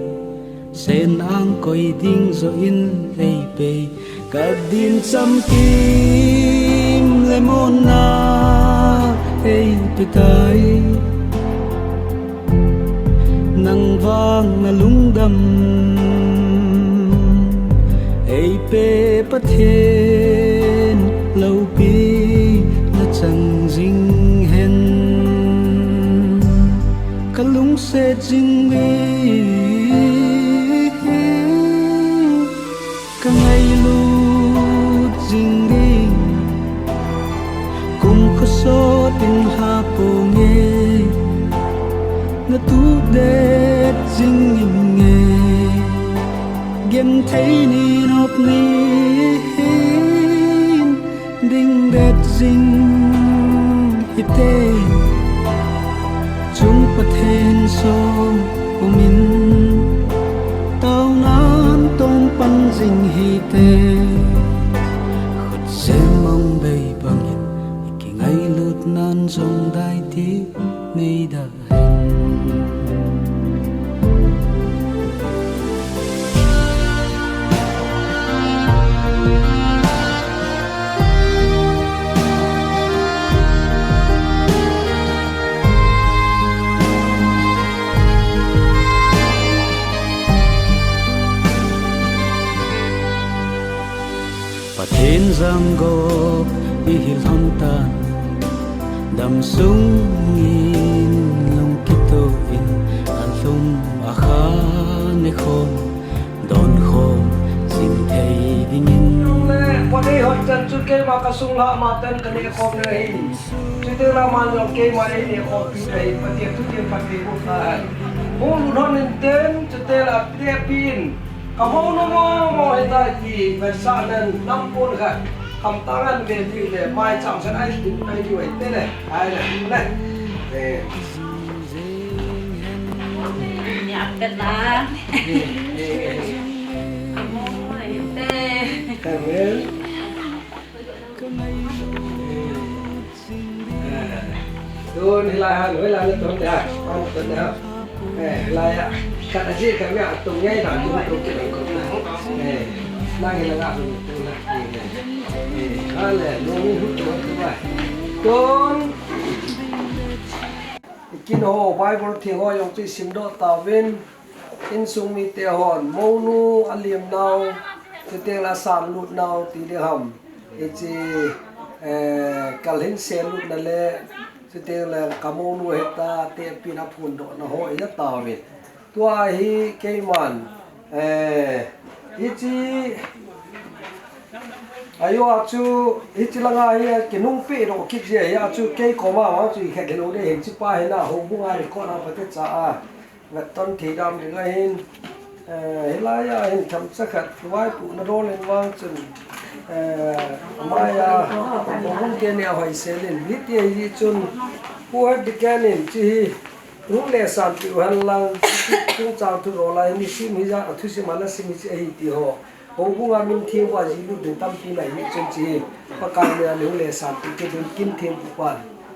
sen ang koi ding joh in eipei, kadin chamkim le monna eipetai. Nang vang nalungdam eipeh Pathen, loupina chang jing hen. Kalungset jing e, kangailut jing ding, kum khosot in lha ponge, natuh det jing inge, genthei ni nop ni hin, ding det jing hite, chung Pathen song umin, taonan tong pan jing hite. Khutjem mong bei bangin, ikingailutnan jong daiti nei da hen. Pathen jam go ihi lhon tan, damsung in lungkitoh in, alhum akhan nekhom, donkhom jing thei dingin. Pathen hoi chan chu keima kasung lha ma ten kanekhom nahi. Chuteng le aman jong keima einekhompi nahi. Pathen thu tin Pathen bu kha. Hung lhon in ten, chuteng le atepin. Kamou nom mo mo hitai ti, vetsahnan nampon khat. Khamtang an ve diu le, maicham san ai tu, ai diu ai te le, ai le, le. Eh. Ni apet na. Eh, eh, eh. Kamou mo ai te. Amen. Ka ngailut Tun hilai a, hilai a tun a, tun a. Eh, hilai a. Khat a ji khat a tun ngai da tun tun ki ko na. Eh, nang hilai a tun tun na. Eh, hale, lu mi hu tun tun ba. Tun. Kin ho Bible theng ho jong chu simdoh tauvin. Insung mite hon, mounu a liam nau, chuteng le a san lut nau ti ding ham. Hiche, eh, kal hin se lutna le, chuteng le ka mounu heta te pin a phundohna ho i la tauvin. Tua hi keiman, eh, hiche, ayo a chu, hiche langa hi kinungpeh doh kit jeh a chu kei koma vang chu i khet lou ding hin, hiche pa hin a houbung a record a pate cha a. Vetton thei dam ding ahin, eh, hilai a hin themcha khat vaipohna dol in vang chun, eh, amai a, houbung te nia hoisel in, hiti ahi chun, Pu Hep Diken in, hiche hi, hung le san tiu hen lang, chungchang thu dol a, nisim hijat a thusim a la sim hiche ahi ti ho. Houbung a min theng uva ji lut ding tampi nei hi chun hiche hi. Pakai min a hung le san tiu kit ding kin theng pu pan.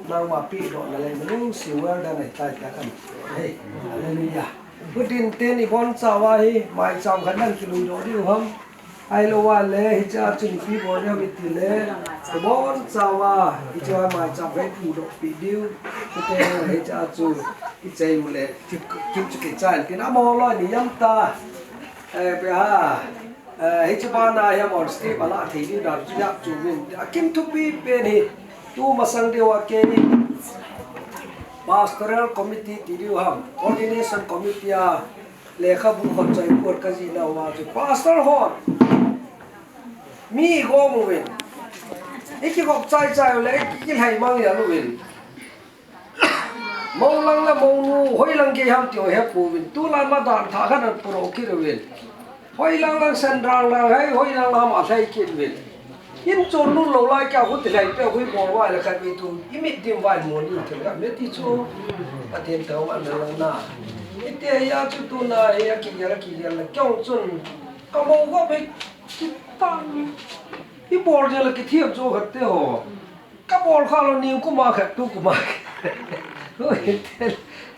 Nangma pehdohna le nalungset well done ahitai tia kan. Hei, hallelujah. Putin ten i bonchauva hi, maicham khat nan kilui doh diu ham. Ahilou va le, hiche a chun ipi bol diu ham iti le, i bonchauva, hiche a maicham khat i pudoh peh diu. Chuteng le hiche a chu, i chei u le, ki, ki chu kichai, tin amaho loi ni jam ta. Eh, pe ha. Eh, hiche bana hi amon step a la thei diu dan chu jap chu min. A kim thupi pen hi, tu masang diu a kei Pastoral Committee ti diu ham, Coordination Committee a lekhabu khonchoi pur ka jih nauva chu Pastor hon mi gom uvin. I kigop chai chai u le, i kilhai mang jal uvin. Mou lang le mounu, hoilang gei ham ti ho hepouvin. Tulai ma dan thah khat an puro kit uvin. Hoilang lang Central lang hei, hoilang lang ham alhai kit uvin. In chon lut lou lai kia hu ti lai pe hui bol vai le khat ve tu. I mit dim vai mo ni ti la me ti chu. Pathen thou an lang na. Iti a chu tuna hi a kigel a kigel le kiong chun. Ka mou gop hi kitang. I bol jeng le kithiam chu khat te ho. Ka bol kha lou ni kuma khat tu kuma khat. Oi,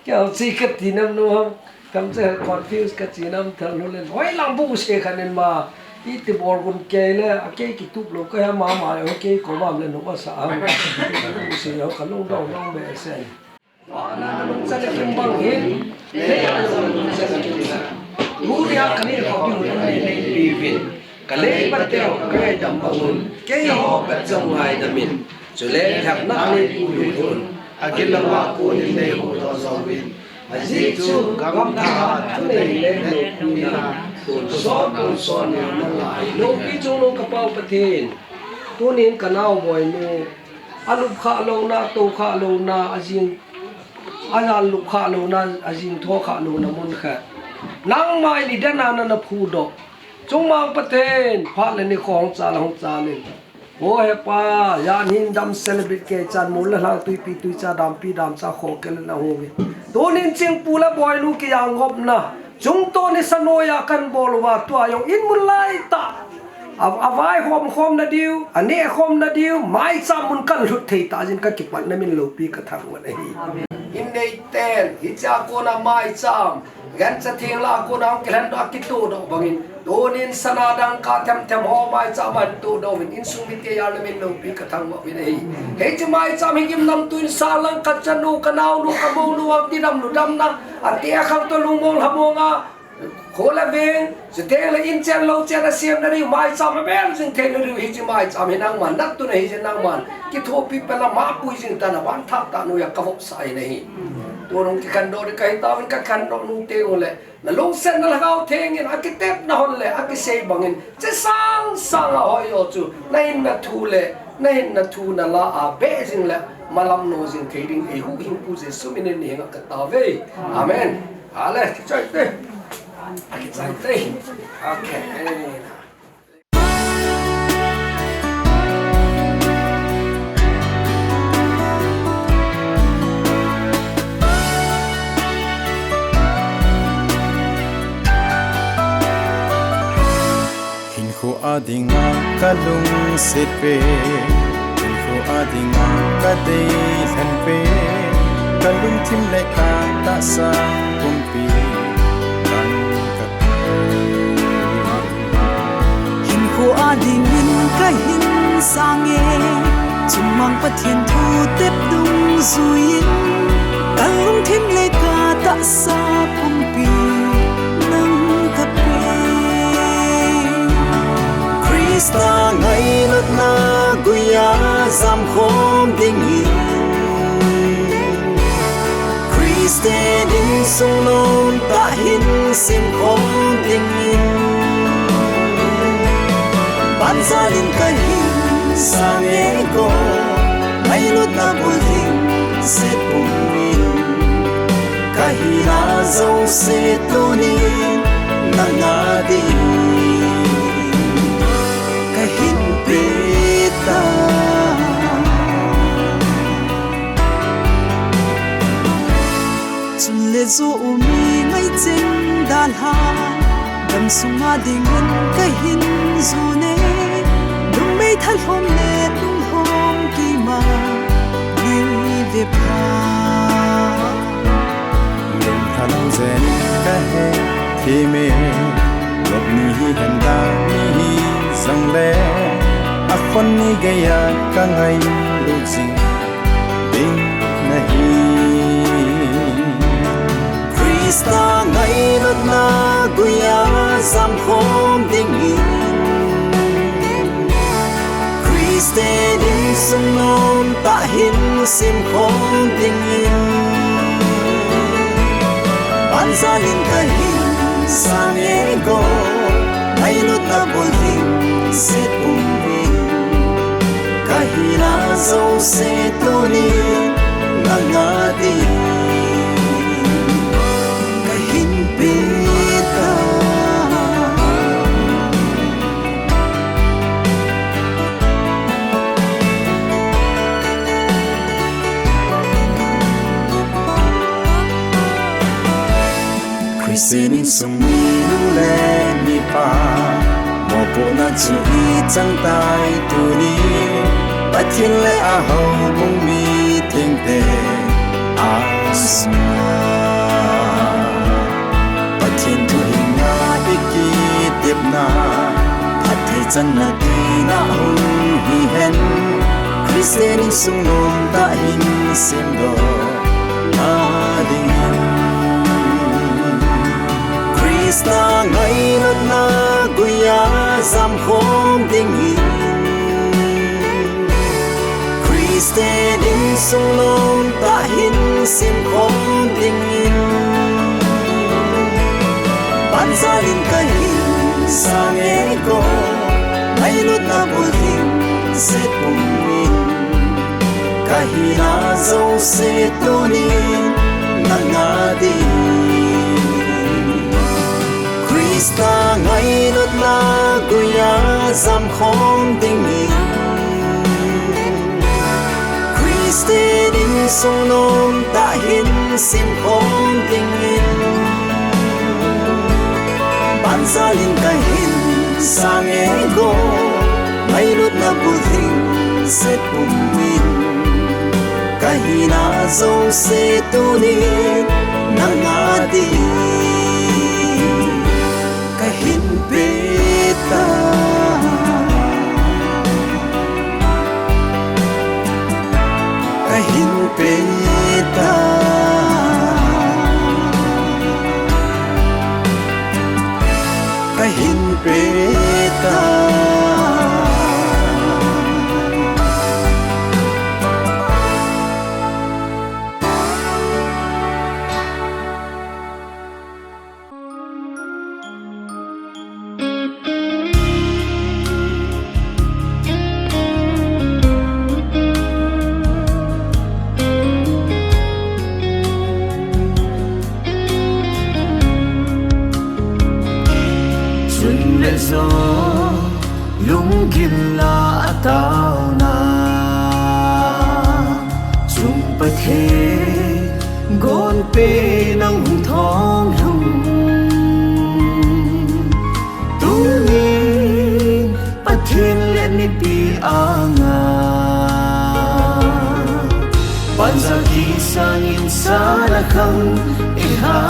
kya si ka ti nam nu ham. Kam che confuse ka chi nam thal nu len. Hoi lang bu se khan in ma. I ti bol gun kei le, a kei kitup lou ka ha ma ma, hoi kei ko mam le nu ba sa ham. Bu se ho ka lung dong dong be sen. Vana lungchang kim bang hin, leiya jong lungchang kim sa. Tunia ka nilkhou ding hun nei nei piuvin. Ka lei pat teu ka ngaidam bang un. Keiho pat jong ngaidam in. Chule lhepna nei piuvin. Agil lama konin nei huhdoh jouvin. Ajeh chu gamtha a thunei le loupina. Tonsot tonsot nalai. Loupi chungnung ka Pau Pathen. Tunin ka naoboinu. Alup khah louna, atou khah louna, ajing, ajan lup khah louna, ajing tho khah louna mun khat. Nangma in i dan a nana phudoh. Chungmang Pathen, phat le nikho hung chal, hung chal in. O Hepa, jan hin damsel a bit kei chan mol le lhang tuipi tuicha dampi damcha kho kel na hung in. Tunin Chingpu le Boinu kijang gopna. Chungto nisa noiya kan bol uva tua jong in mun lai tah. A, a vaihom khomna diu, a neh khomna diu, maicham mun kan lhut thei tah jin ka kipatna min loupi ka thangvah ahi. In neiten, hichea kona maicham, gancha theng lah a kona hung kilhendoh a kitohdoh bangin, tunin sana dangka themthem ho maicham a tohdoh uvin, insung mite jalna min loupi ka thangvah uvin ahi. Hiche maicham hi gimnamtui in sang lang ka chanu, ka naonu, ka mounu, a kidam ludamna, ati a khang toh lungmong lhamong a, Kho le veng, chuteng le inchen louchen a semna diu, maicham a bel jing theina diu, hiche maicham hi nangman natna ahi jeh in nangman kithopi pela mapui jing tan a vangthah tah noiya ka vopsah ahi. Tun hung kikhendoh ding kahi tauvin, ka khendoh nung teng ule, na lungsetna Lhagao Theng in a kitepna hon le a kisei bangin, che sang sang a hoi o chu, na hinna thu le, na hinna thu na la a beh jing le, malam no jing thei ding eihuhhingpu Jesu min in nei henga ka taove. Amen. Ale, kichai te. Kichai te. Okay. Hinkho a dinga ka lungset pen, hinkho a dinga ka deilhen pen, Ka lungthim le ka tahsa pumpi nang ka pi. Hinkho a dingin ka hin sang e, chungmang Pathen thu tep dungjuiin, ka lungthim le ka tahsa pumpi nang ka pe. Krista ngailutna guia jamkhom dingin, Christian insung nom tah hin simkhom dingin, banjalin ka hin sang e ko, ngailutna bulhing set pumin, ka hina jouse tunin nanga ding ka hin pe ta. Chule jou u mi ngaicheng dalha, gamsunga dingin ka hin jun e, lungmei thalhom le lunglhom keima nei ve pha. Lungthim jen ka he thim e, lop ni hihen dan ni hijongle, akhon ni geiya ka ngailut jing ding nahi. Krista ngailutna guia jamkhom dingin, Christian insung nom tah hin simkhom dingin, banjalin ka hin sang e ko, ngailutna bulhing set pumin, ka hina jouse tunin nanga ding ka hin pe ta. Christian insung minu le mipa, mopohna chu ichang tai tuni, Pathen le ahoubung mithengte asunga. Pathen thu hinga ikitepna, phatthei channa tina hung hihen, Christian insung nom tah hin semdoh na dingin, Krista ngailutna guia jamkhom dingin, Christian insung nom tah hin simkhom dingin, banjalin ka hin sang e ko, ngailutna bulhing set pumin, ka hina jouse tunin nanga ding Krista ngailutna guia jamkhom dingin, Christian insung nom tah hin simkhom dingin, banjalin ka hin sang e ko, ngailutna bulhing set pumin, ka hina jouse tunin nanga ding ka hin pe ta. Ka hin pe ta. Ka hin pe ta. Chun le jo lunggil a ataona chung Pathen gonpen ahung thong lhung. Tunin Pathen le mipi anga banjal kisangin kang iha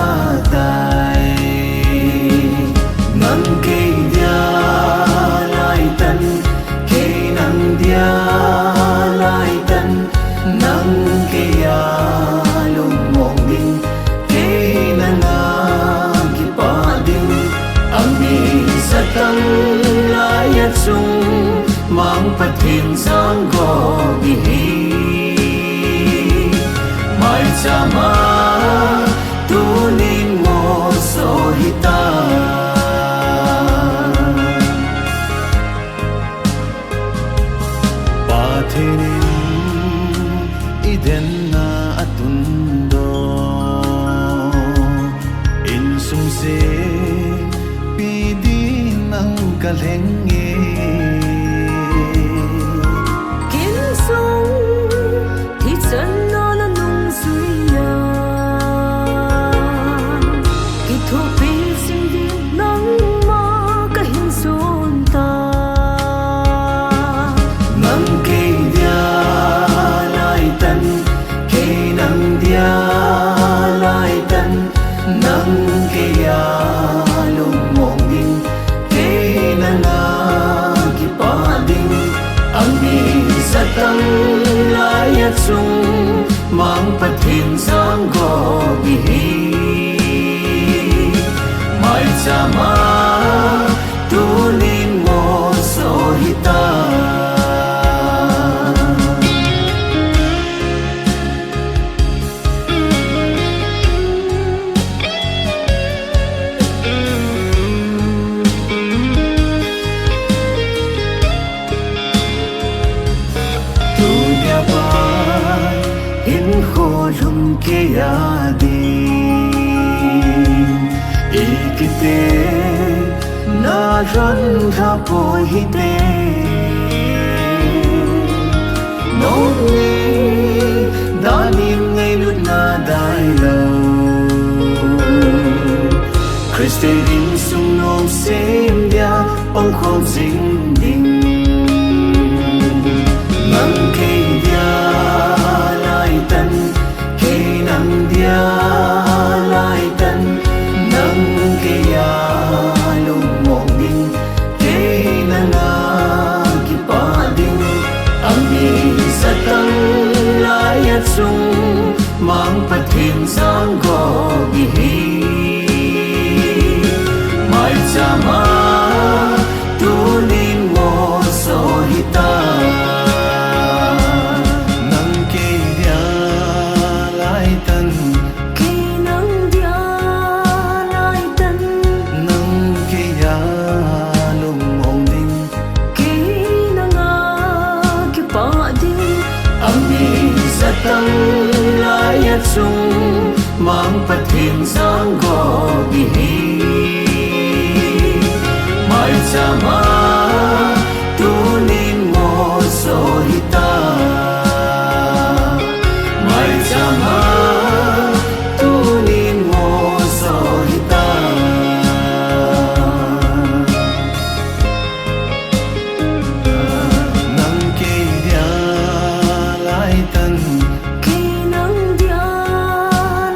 tai. Nang kei dia laitan, kei nang dia laitan, nang kei a lungmong ding, kei nanga kipah ding. Ami satang lai a chung, Mang Pathen jangkho ihi. Maichama tunin moso hita. Pathen in Eden a atundoh, insung sepi din nang kalheng e. Insung thichan na nanungjuiya, kithopi jing din nangma kahin son ta. Nang kei dia laitan, kei nang dia laitan, nang kei a lungmong ding, kei nanga kipah ding. Ami satang lai a chung, Mang Pathen jangkho ihi. Maichama tunin moso hita. Tunia pat hinkho lhum kei a ding, i kite na ran lha poi hite. Nong ni danin ngailutna dailou, Christian insung nomsem dia pangkhom jing ding. Nang kei dia laitan, kei nang dia laitan, nang kei a lungmong ding, kei nanga kipah ding. Ami satang lai a chung, Mang Pathen jangkho ihi. Maichama tunin moso hita. Nang kei dia laitan, kei nang dia laitan, nang kei a lungmong ding, kei nanga kipah ding. Ami satang lai a chung, Mang Pathen jangkho ihi. Maichama tunin moso hita. Maichama tunin moso hita. Nang kei dia laitan, kei nang dia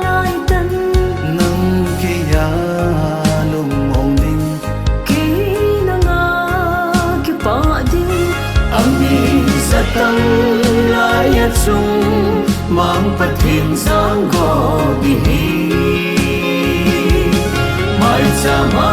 laitan, nang kei a lungmong ding, kei nanga kipah ding. Ami satang lai a chung, Mang Pathen jangkho ihi. Maichama